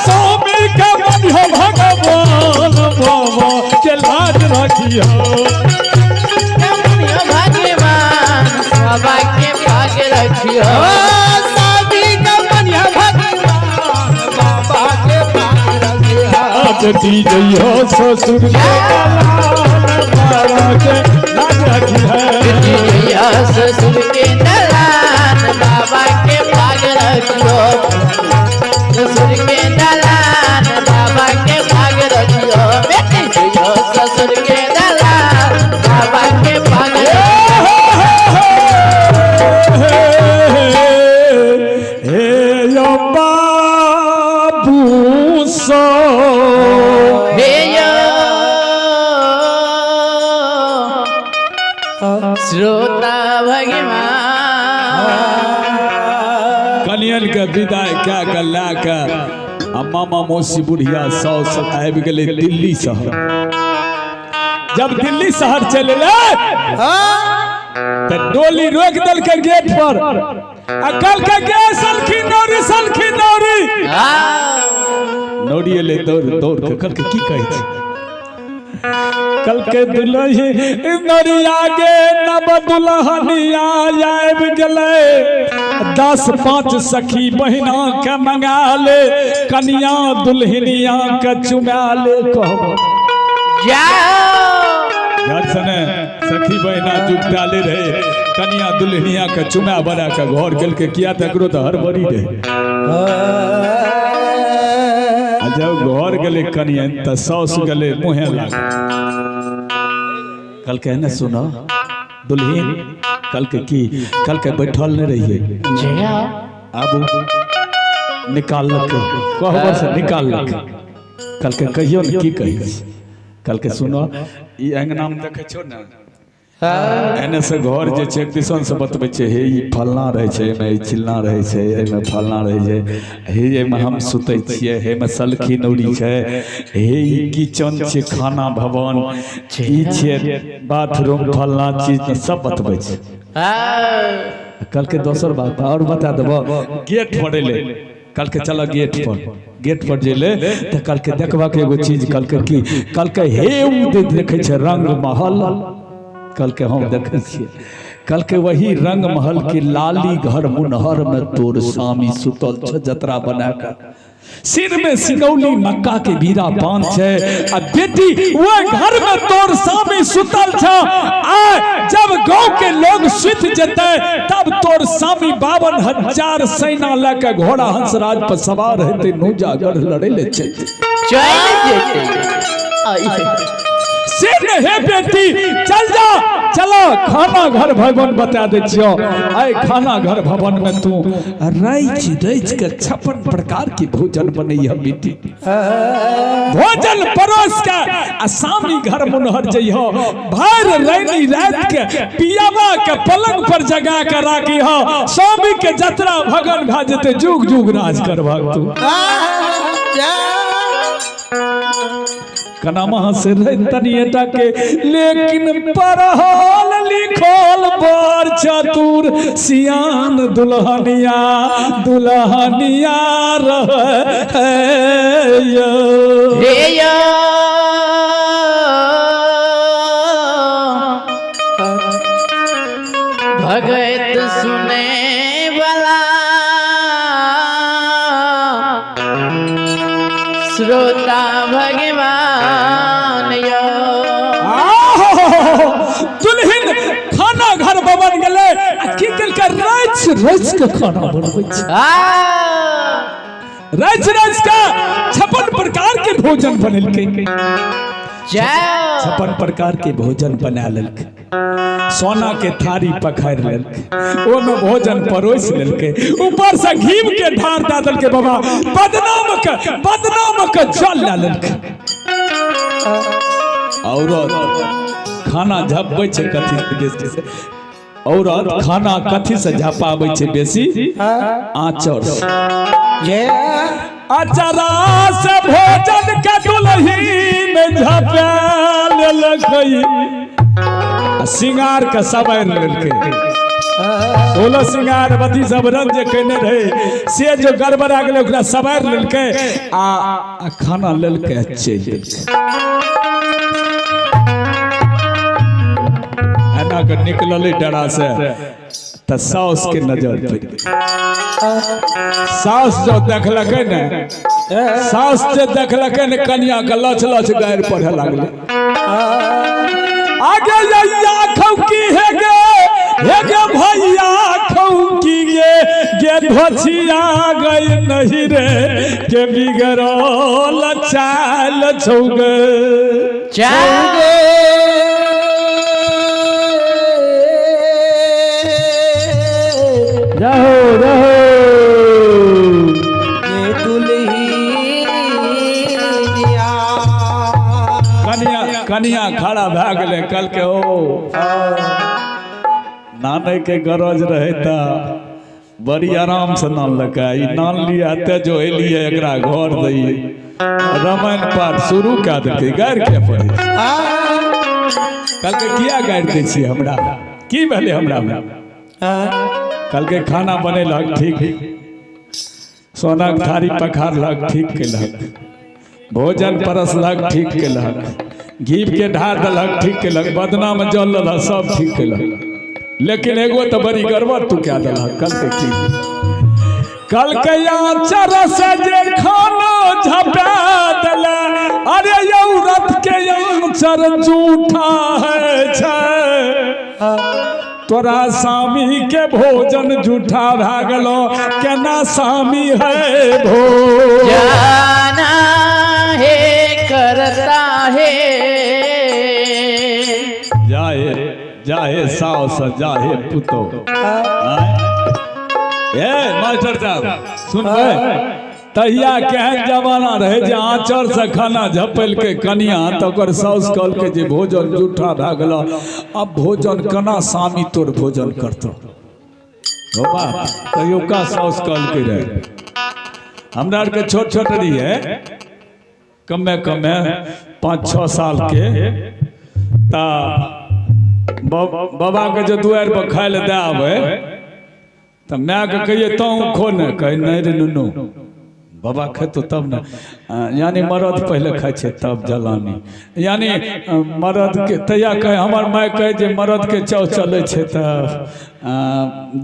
स्वामी के मनिहो भगवान बाबा के लाज राखी हो। भगवान बाबा के पाग रखियो। साबी का मनिया भगवान बाबा के पाग रखियो। बेटी जइहो ससुर के दलान बाबा के लाज राखी है। बेटी जइया ससुर के दलान बाबा के भाग रखियो, ससुर के दलान बाबा के भाग रखियो, बेटी जइयो ससुर के दलान बाबा के भाग रखियो। हे यो बाबू सो हे यो श्रोता भगवान। कनियन के विदाई कए के लए के आ मामा मौसी बुढ़िया साउस आबि गेलै दिल्ली शहर। जब दिल्ली शहर चलि एलै तऽ डोली रोकि देलकै गेट पर आ कहलकै गे सलखी नौरी, सलखी नौरी। नौरी एलै दौड़ दौड़ के, कहलकै की कहै छै? कहलकै दुलही नौरिया गे, नव दुल्हनिया आबि गेलै, 10 5 सखी बहिना के मंगा ले, कनिया दुल्हनिया के चुमा ले। कहब जाओ। घर सने सखी बहिना जुटाले रहे, कनिया दुल्हनिया के चुमा बना के घर गेलके। किया तऽ एकरो तऽ हड़बड़ी रहे। आ जब घर गेलै कनिया तऽ साउस गेलै मुँहे लागल, कहलकै ने सुनो दुल्हिन। कहलकै की? कहलकै बैठल नहि रहियै, जाओ। आबू। निकाललकै, कहबर से निकाललकै। कहलकै कहियो ने, की कहै छी? कहलकै सुनो, ई अङ्गनामे देखै छौ ने, एने से घर जे छै, एक दिसन से बतबै छै, हे ई फलना रहै छै, एहिमे ई चिलना रहै छै, एहिमे फलना रहै छै, हे एहिमे हम सुतै छियै, हे एहिमे सलखी नौरी छै, हे ई किचन छै, खाना भवन ई छियै, बाथरूम फलना चीज, सब बतबै छै। कहलकै दोसर बात और बता देबो। गेट पर एलै, कहलकै चल गेट पर। गेट पर जेलै तऽ कहलकै देखबाक एगो चीज। कहलकै की? कहलकै हे उ जे देखै छै रंग महल। कहलकै हम देखै छियै। कहलकै वही रंग महल के लाली घर मुनहर में तोर स्वामी सुतल छ, जतरा बना के, सिर में सिंगौली मक्का के बीरा पान छै। आ बेटी, वह घर में तोर स्वामी सुतल छ, आ जब गांव के लोग सुत जेतै तब तोर स्वामी 52,000 सेना लके घोड़ा हंसराज पर सवार हेतै, नूजागढ़ लड़े ले चलि चल जेतै आई। से ने हे बेटी, चल जा, चलो खाना घर भवन बता दै छियो। आइ खाना घर भवन में तू रैच रैच के 56 प्रकार की भोजन बनैया बेटी, भोजन परोस के आ सामी घर मुनहर जइहो, भर रैनी रात के पियावा के पलंग पर जगा के राखी हो, स्वामी के जतरा भगन भा जेते, जुग जुग राज करबहक तू। कनामा से रहे तनिएटा के, लेकिन पढ़ल लिखल बड़ चतुर सियान दुल्हनिया दुल्हनिया रहे यो। हे यो भगत सुने वाला श्रोता भगवान यो। आहो, दुल्हन खाना घर भवन गेलै आ की केलकै? रच रच के खाना बनबै छै। आ रच रच के 56 प्रकार के भोजन बनेलकै। जाओ। 56 प्रकार के भोजन बना लेलकै, सोना के थारी पखारि लेलकै, ओहिमे भोजन परोसि लेलकै, ऊपर से घी के ढार दए देलकै बाबा, बदनाम के बदनाम के जल लए लेलकै। औरत खाना झपबै छै कथी से बेसी से? औरत खाना कथी से झपाबै छै बेसी? आँचर से। अचरा से भोजन के दुल्हीन झपा लेलकै आ सिंगार के सवारि लेलकै। 16 सिंगार बत्ती सब रंग जे केने रहे से जो गड़बड़ा गेलै, ओकरा सवारि लेलकै आ आ खाना लेलकै आ चलि गेलकै। एना के निकललै डरा से तऽ साउस के नजर पड़ि गेलै। साउस जो देखलकै ने, साउस जे देखलकै ने कनिया के, लच लच गारि पढ़े लागलै। आगे जइया खौकी हे गे, हे गे। घोचिया गई नहीं रे के बिगड़ल चाल छौगे चाल जाहो जाहो ये दुल्हनिया कनिया कनिया खड़ा भए गेलै कल के ओ नाने के गरज रहे त बड़ी आराम से नानलकै ई नान लिया ते जो एलियै एकरा घर दैयै रामायण पाठ शुरू कए देलकै गारि के पड़ै कहलकै किया गारि दै छियै हमरा की भेलै हमरामे कहलकै खाना बनेलक ठीक सोनाक थारी पखारलक ठीक केलक भोजन परसलक ठीक केलक घी के ढार देलक ठीक केलक बदनामे जल लेलक सब ठीक केलक लेकिन एगो तो बड़ी गड़बड़ तू क्या देलक कहलकै की कहलकै आँचर से जे खाना झपा देला अरे औरत के आँचर जूठा है छै तोरा स्वामी के भोजन जूठा भए गेलो केना स्वामी है भोज जाना है करता है जाहे जाहे सास जाहे पुतो ए मास्टर साहब सुनबै तहिया केहन जमाना रहे जे आँचर से खाना झपलकै कनिया तऽ ओकर साउस कहलकै जे भोजन जूठा भए गेलो अब भोजन केना स्वामी तोर भोजन करतौ हो बाप तहियोका साउस कहलकै रहे हमरा आरके छोट छोट रहियै कमे कमे 5-6 साल के ता बाबा के जो दुआरि पर खाय लए दए आबै तऽ मायके कहियै तों खो ने कहै नहि रे नुनू बाबा खेतो तब ने यानी मरद पहिले खाइ छै तब जलानी यानी मरद के तहिया कहै हमर माय कहै जे मरद के चाव चलै छै तऽ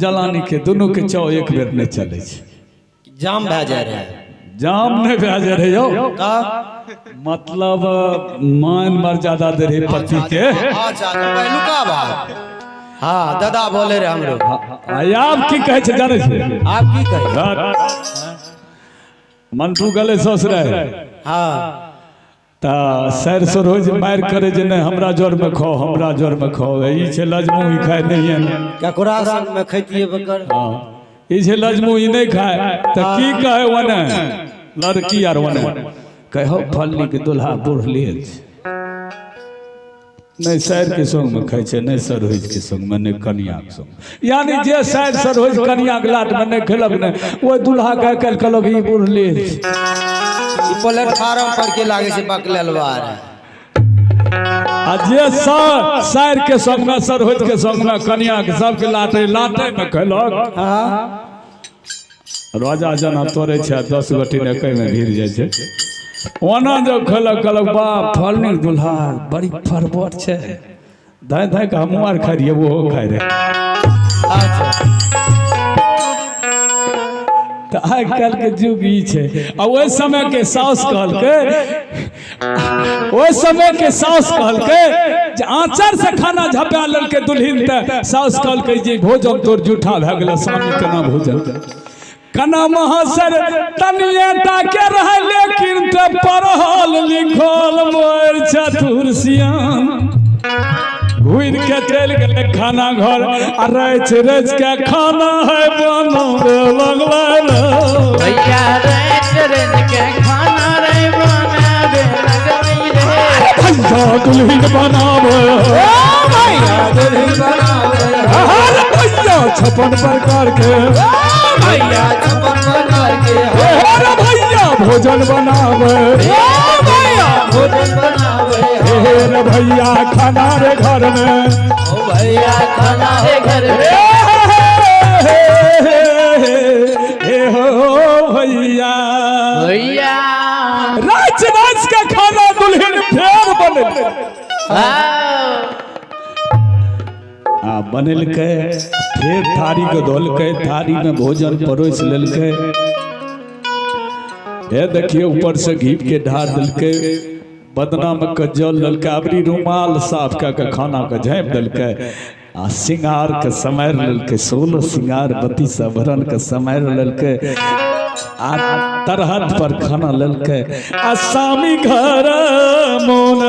जलानी के दुनू के चाव एक बेर नहि चलै छै जाम भए जाय रहे जाम नहि भए जाइ रहै यौ मतलब मान मर्यादा दे रहे पति के अच्छा पहिलुका बात हाँ दादा बोले रहे हमरो आब की कहै छै जानै छै आप की कहे मंटू गेलै ससुरारि हाँ तऽ सैर सरोज मारि करे जे नहि हमरा जरमे खाओ हमरा जरमे खाओ ई छै लजमू ई खाय नहिये ने ककरा संग में खैतिए बकर हाँ ई छै लजमू ई नहि खाय तऽ की कहै ओने लड़की आर ओने कहो फल्ली के दुल्हा बुढ़ले छै नहि सैर के संग में खाइ छै नहि सरोज के संग में नहि कनिया के संग यानी जे सैर सरोज कनिया के लाट में नहि खेलक नहि ओहि दुल्हा के आइ काल्हि कहलक ई बुढ़ले छै ई प्लेटफार्म पर के लागे छै बकलेलवा रहे आ जे सैर के संग में सरोज के संग में कनिया के सबके लाटे लाटे में खेलक राजा जना तोड़े छै 10 गोटी ने एके में भीड़ जाइ छै ओना जब खेलक कहलक बाप फलनी दुल्हा बड़ी फरबर छै धाय धाय के हमहूँ आर खाइ रहियै ओहो खाइ रहै अच्छा तऽ आइ काल्हि के युग ई छै आ ओहि समय के साउस कहलकै ओहि समय के साउस कहलकै जे आँचर से खाना झपा लेलकै दुल्हिन तऽ साउस कहलकै जे भोजन तोर जूठा भए गेलै स्वामी केना भोजन कना महासर तनिए टा के रहै लेकिन ते पढ़ल लिखल मोर चतुर सियान घुरि के चलि गेलै खाना घर आ रचि रचि के खाना है बनाबे लगलै रे। भैया रच रच के खाना रे बनाबे लगलै रे भैया दुल्हिन बनाबे भैया दुल्हन बनावे अरे भैया 56 प्रकार के भैया 56 प्रकार के अरे भैया भोजन बनावे भैया भोजन बनावे हे रे भैया खाना रे घर में ओ भैया खाना रे घर में हे हो भैया भैया राज राज के खाना दुल्हन फेर बनेलकै आ बनेलकै फेर थारी के धोलकै थारी में भोजन परोसि लेलकै हे देखिए ऊपर से घी के ढार देलकै बदना में के जल लेलकै अबरी रुमाल साफ कऽ के खाना के झाँपि देलकै आ सिंगार के समय लेलकै, 16 सिंगार 32 आभरण के समय लेलकै आ तरहत पर खाना लेलकै आ स्वामी घर मोन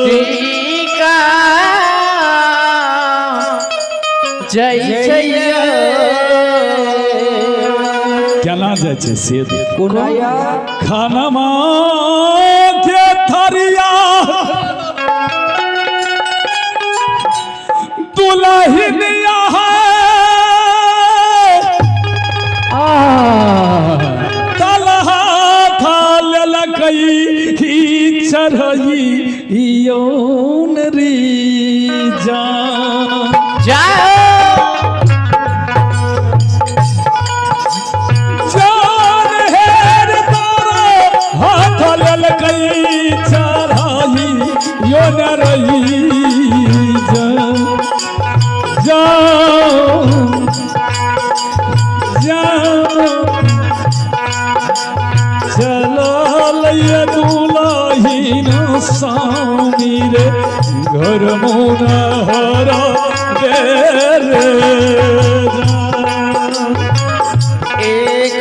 टीका जय जय केना जाइ छै से देख। कोना खाना के थरिया दुल्हनिया है तलहा था लेलकै ही चढ़ई यौन री जान जाओ जान हेर तारा हाथ लेलकै चढ़ाई यौन रही जान जान जान चलल ये दुलहिन स्वामी रे घर मोन हर रे जान।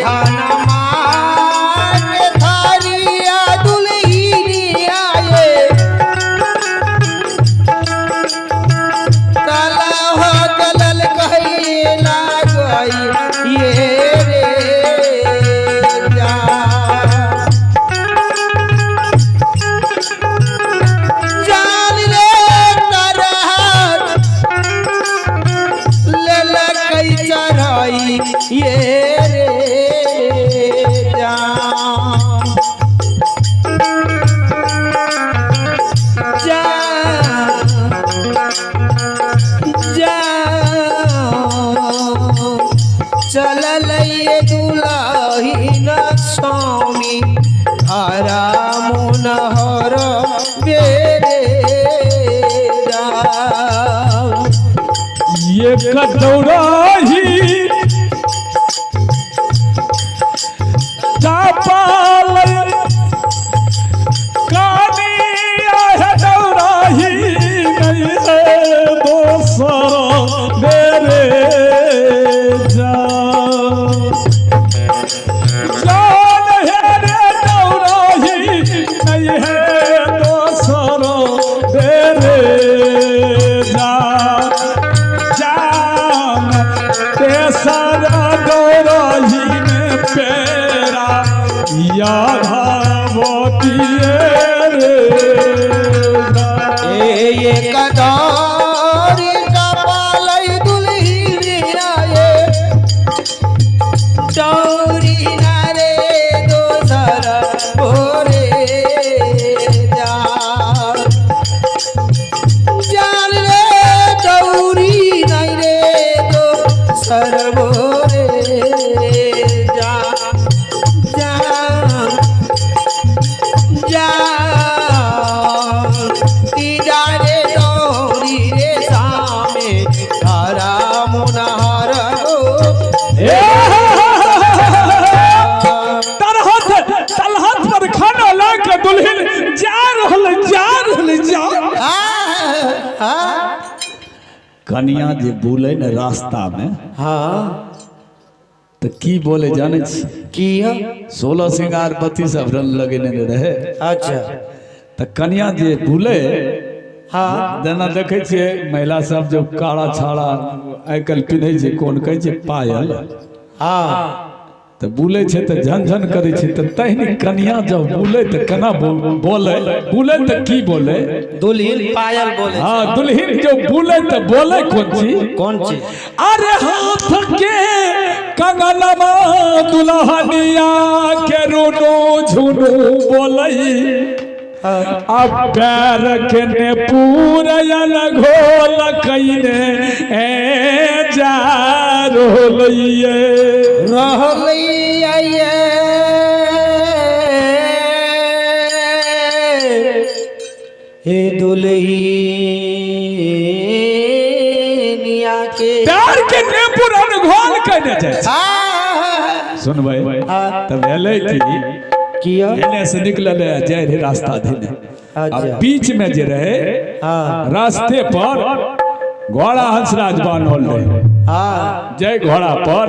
खाना मांग थारिया दुल्हनिया ये तलह तलल कही लागई ये रे जा जान रे तरह ललकई चढ़ाई ये रे जान जान जान चलल ये दुलहिन स्वामी हरा मुनहर बेरे राम। ये कटौराही चापाल कानी आहे दौराही नहीं है दोसर मेरे जान जान है रे दौराही नहीं है दोसर मेरे जान जान तेसर दौराही में पेरा याधावती रे जान। ए कदारी कपालई दुल्हनिया ये चौरी ना रे दोसर भोरे जान जान रे चौरी नहीं रे दोसर भोरे जान जान जान तीजा रे डोरी रे सामे हरा मुनहर हो तरहत तलहत पर खाना ला के दुल्हन जा रहल जा रहल जा कनिया जे बोले ने रास्ता में हाँ तो की बोले जाने छी? किया 16 सिंगार 32 आभरण लगेने ने रहे। अच्छा तो कनिया जे बोले हाँ जेना देखै छियै महिला सब जो काड़ा छाड़ा आइ काल्हि पिन्है छै, कोन कहै छै पायल, हाँ तऽ बोलै छै तऽ झन झन करै छै। तऽ तहिनी कनिया जब बोले तऽ केना बोले बोले तऽ की बोले? दुल्हन पायल बोले। हाँ दुल्हन जो बोले तऽ बोले कोन चीज? कौन चीज? अरे हाथ के कंगनमा दुल्हनिया के रुनु झुनु बोलई, अब पैर के ने पूरयल घोल कइने ए जा रोलइए रहलियै हे दुल्हनिया के पैर के ने पूरन घोल कइने जाइ छै। आ सुनबै तऽ भेलै कि किया एने से निकलल जाय रहे रास्ता धीने, अच्छा। आ बीच में जे रहे हाँ रास्ते पर घोड़ा हंसराज बान्हल रहे। जय घोड़ा पर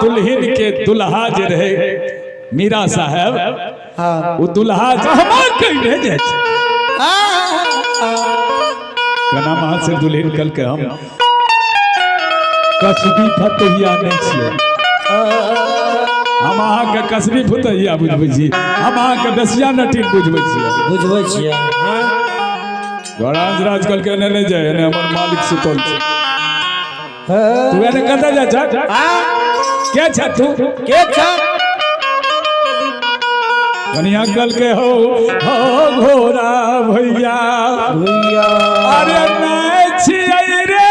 दुल्हन के दुल्हा जे रहे मीरा साहब, वो दुल्हा जहमा कहि जाइ छै। कना महा से दुल्हन कल के हम कसबी फतहिया नहीं छियै, हम अहाँके कसबी फतहिया बुझबै छी, हम अहाँके बेसिया नटीन बुझबै छियै, बुझबै छियै। घोड़ा हंसराज कल के नहि जाय, एने हमर मालिक सुतल छै। तू एने कतऽ जाइ छ? के छ तू? के छ? कनिया कल के हो हो घोड़ा भैया भैया, अरे नहीं छियै रे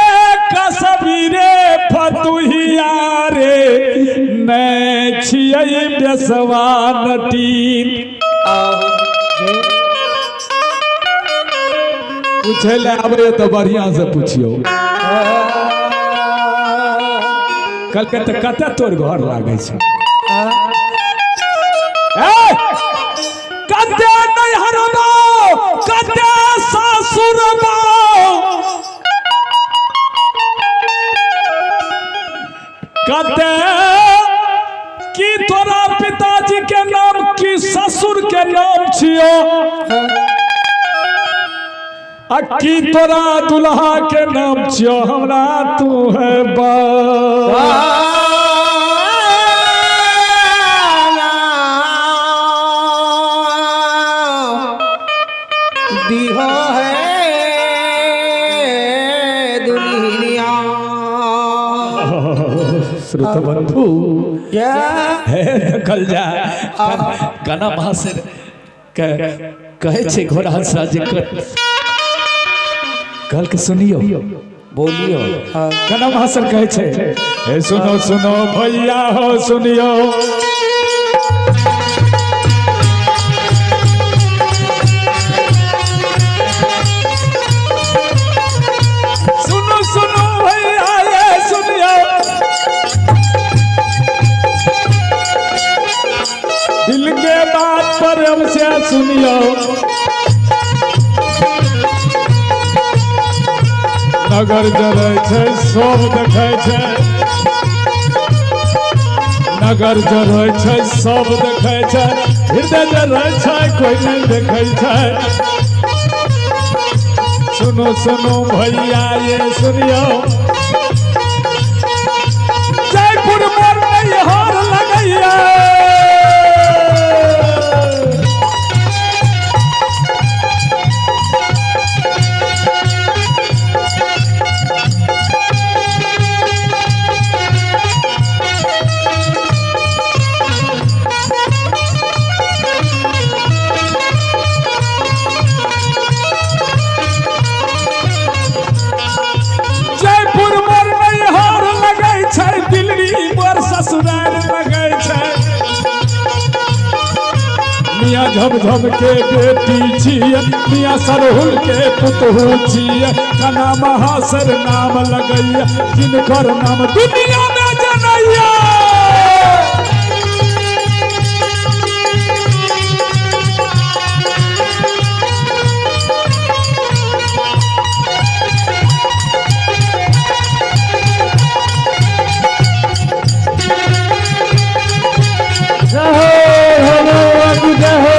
कसबी रे फतुहिया रे, नहीं छियै बेसवा नटीन। पूछे ले आबै तो बढ़िया से पूछियो। कल के तो कतऽ तोर घर लागै छै? कते नैहरबा, कते सासुरबा, कते की तोरा पिताजी के नाम की ससुर के नाम छियो, आ की तोरा दुल्हा के नाम छियो, हमरा तू है बा। दिहो है दुनिया। श्रोता बंधु हे देखल जा कना महासे कहे छे घोड़ा हंसराज कल के सुनियो बोलियो। कना महासर कहे छे, हे सुनो सुनो भैया हो सुनियो, सुनो सुनो भैया ये सुनियो, दिल के बात पर हमसे सुनियो, नगर जरै छै सब देखै छै, नगर जरै छै सब देखै छै, हृदय जरै छै कोई नहीं देखै छै। सुनो सुनो भैया ये सुनियो, जयपुर मोर नैहर लगैया, जयपुर मोर नैहर लगै छै, दिल्ली मोर ससुराल लगै छै। मियाँ झमझम के बेटी छियै, मियाँ सरहुल के पुतहु छियै, कना महासर नाम लगैया, जिनकर नाम दुनिया में जनैया। जय हो भगवान जय हो।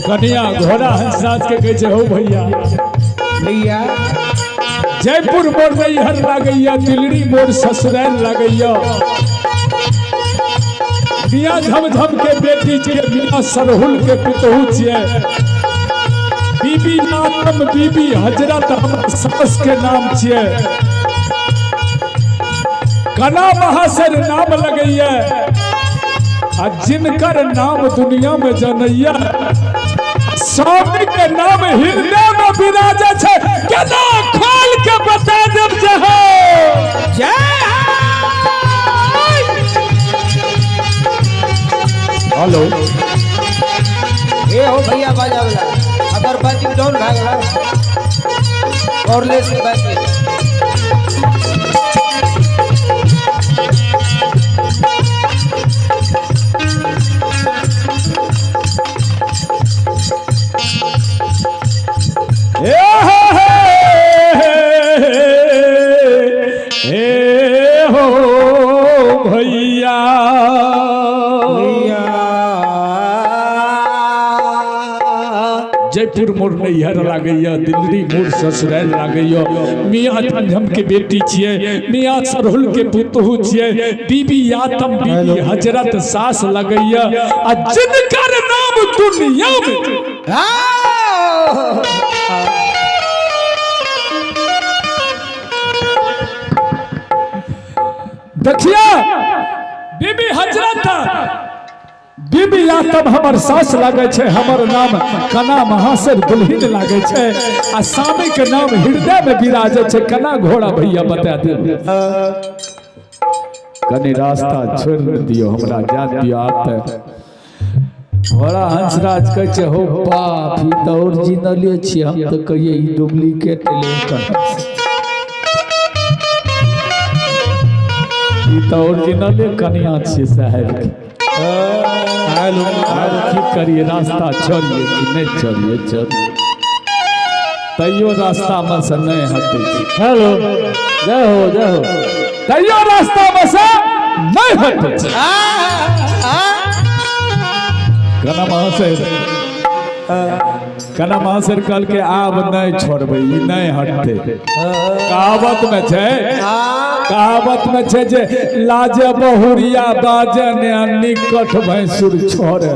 कनिया घोड़ा हंसराज के कहै छै, हौ भैया भैया, जयपुर मोर नैहर लागैया, दिल्ली मोर ससुराल लागैया। मियाँ झमझम के बेटी छियै, मियाँ सरहुल के पुतहु छियै, बीबी नाम बीबी हजरत हमर सास के नाम छियै, कना महासर नाम लगैया, आ जिनकर नाम दुनिया में जनैया, स्वामी के नाम हृदय में विराजै छै। केना खोल के बता देब जे हो जय। हेलो। ए हो भैया, बाजा वाला अगर बैटरी डाउन भए गेला वायरलेस के बैटरी। हे हे हे हे हो भैया, जयपुर मोर नैहर लागैया, दिल्ली मोर ससुराल लागैया। मियाँ झमझम के बेटी छियै, मियाँ सरहुल के पुतहु छियै, बीबी यातम बीबी हजरत सास लगैया, आ जिनकर नाम दुनिया में देखिए, बीबी हजरत बीबी यातम हमर सास लागै छै, हमर नाम कना महासर दुल्हिन लागै छै, आ स्वामी के नाम हृदय में विराजै छै। कना घोड़ा भैया बता दे, कनी रास्ता छोड़ दियो, हमरा जान दियो। आब तऽ घोड़ा हंसराज कहै छै, हो बाप, ई तऽ ओरिजिनले छियै, हम तऽ कहियै ई डुप्लीकेट एलै, ई तऽ ओरिजिनले कनिया छियै साहेब के। आब की करिए, रास्ता छोड़िए कि नहीं छोड़िए? छोड़िए, तैयो रास्ता में से नहीं हटै छै। हेलो, जय हो, जय हो। तैयो रास्ता में से नहीं हटै छै। कना महाशय, कना महाशय कहलकै आब नहीं छोड़बै, ई नहीं हटतै। कहावत में छै, कहावत में छै जे लाजे बहुरिया बाजे ने निकट भैंसुर छोड़े।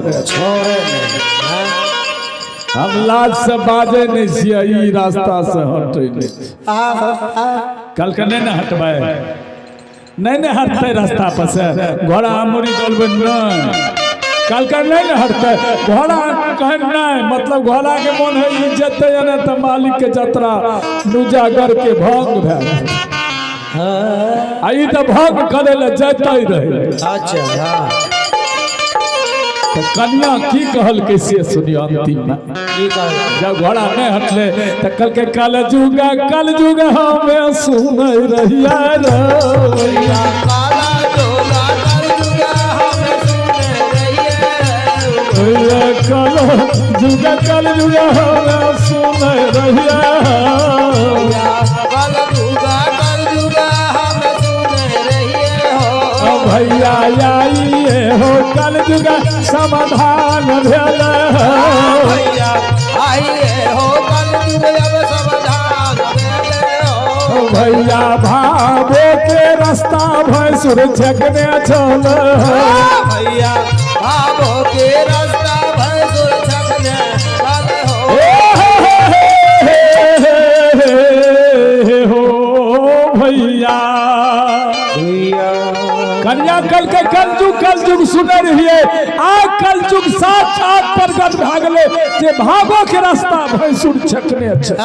हम लाज से बाजे नहीं छियै, ई रास्ता से हटै नहीं। कहलकै नहीं ने हटबै, नहीं ने हटतै रास्ता पर से। घोड़ा मुड़ी डोलबै नहीं। कहलकै नहीं ने हटतै, घोड़ा कहे नहीं, मतलब घोड़ा के मन है ई जेतै ने तऽ मालिक के जतरा नुजागर के भंग भए, आ ई तऽ भंग करे लए जैते रहे। अच्छा हाँ। तो कन्या की कहलकै से सुनियो अंतिम में। की कहल? जब घोड़ा नहीं हटले तो कहलकै कल जुगा कल जुगा हमें सुनै रहिया रहिया, काला जोगा कल जुगा हमें सुने रहिए, कल जुगा कल जुगा हमें सुनै रहिया, कल जुगा कल जुगा हमें सुने रहिए हो भैया आइए हो कल जुगा समाधान भेल, भैया आइए हो कल जुग अब समाधान भेल हो भैया भावो के रास्ता भैंसुर छकने चल, भैया भावो के रास्ता भैंसुर छकने चल हो हो भैया। कन्या कल के कलजुग कलजुग सुने रहिए, आ कलजुग साक्षात प्रगट भागले जे भागो के रास्ता भैंसुर छकने छै।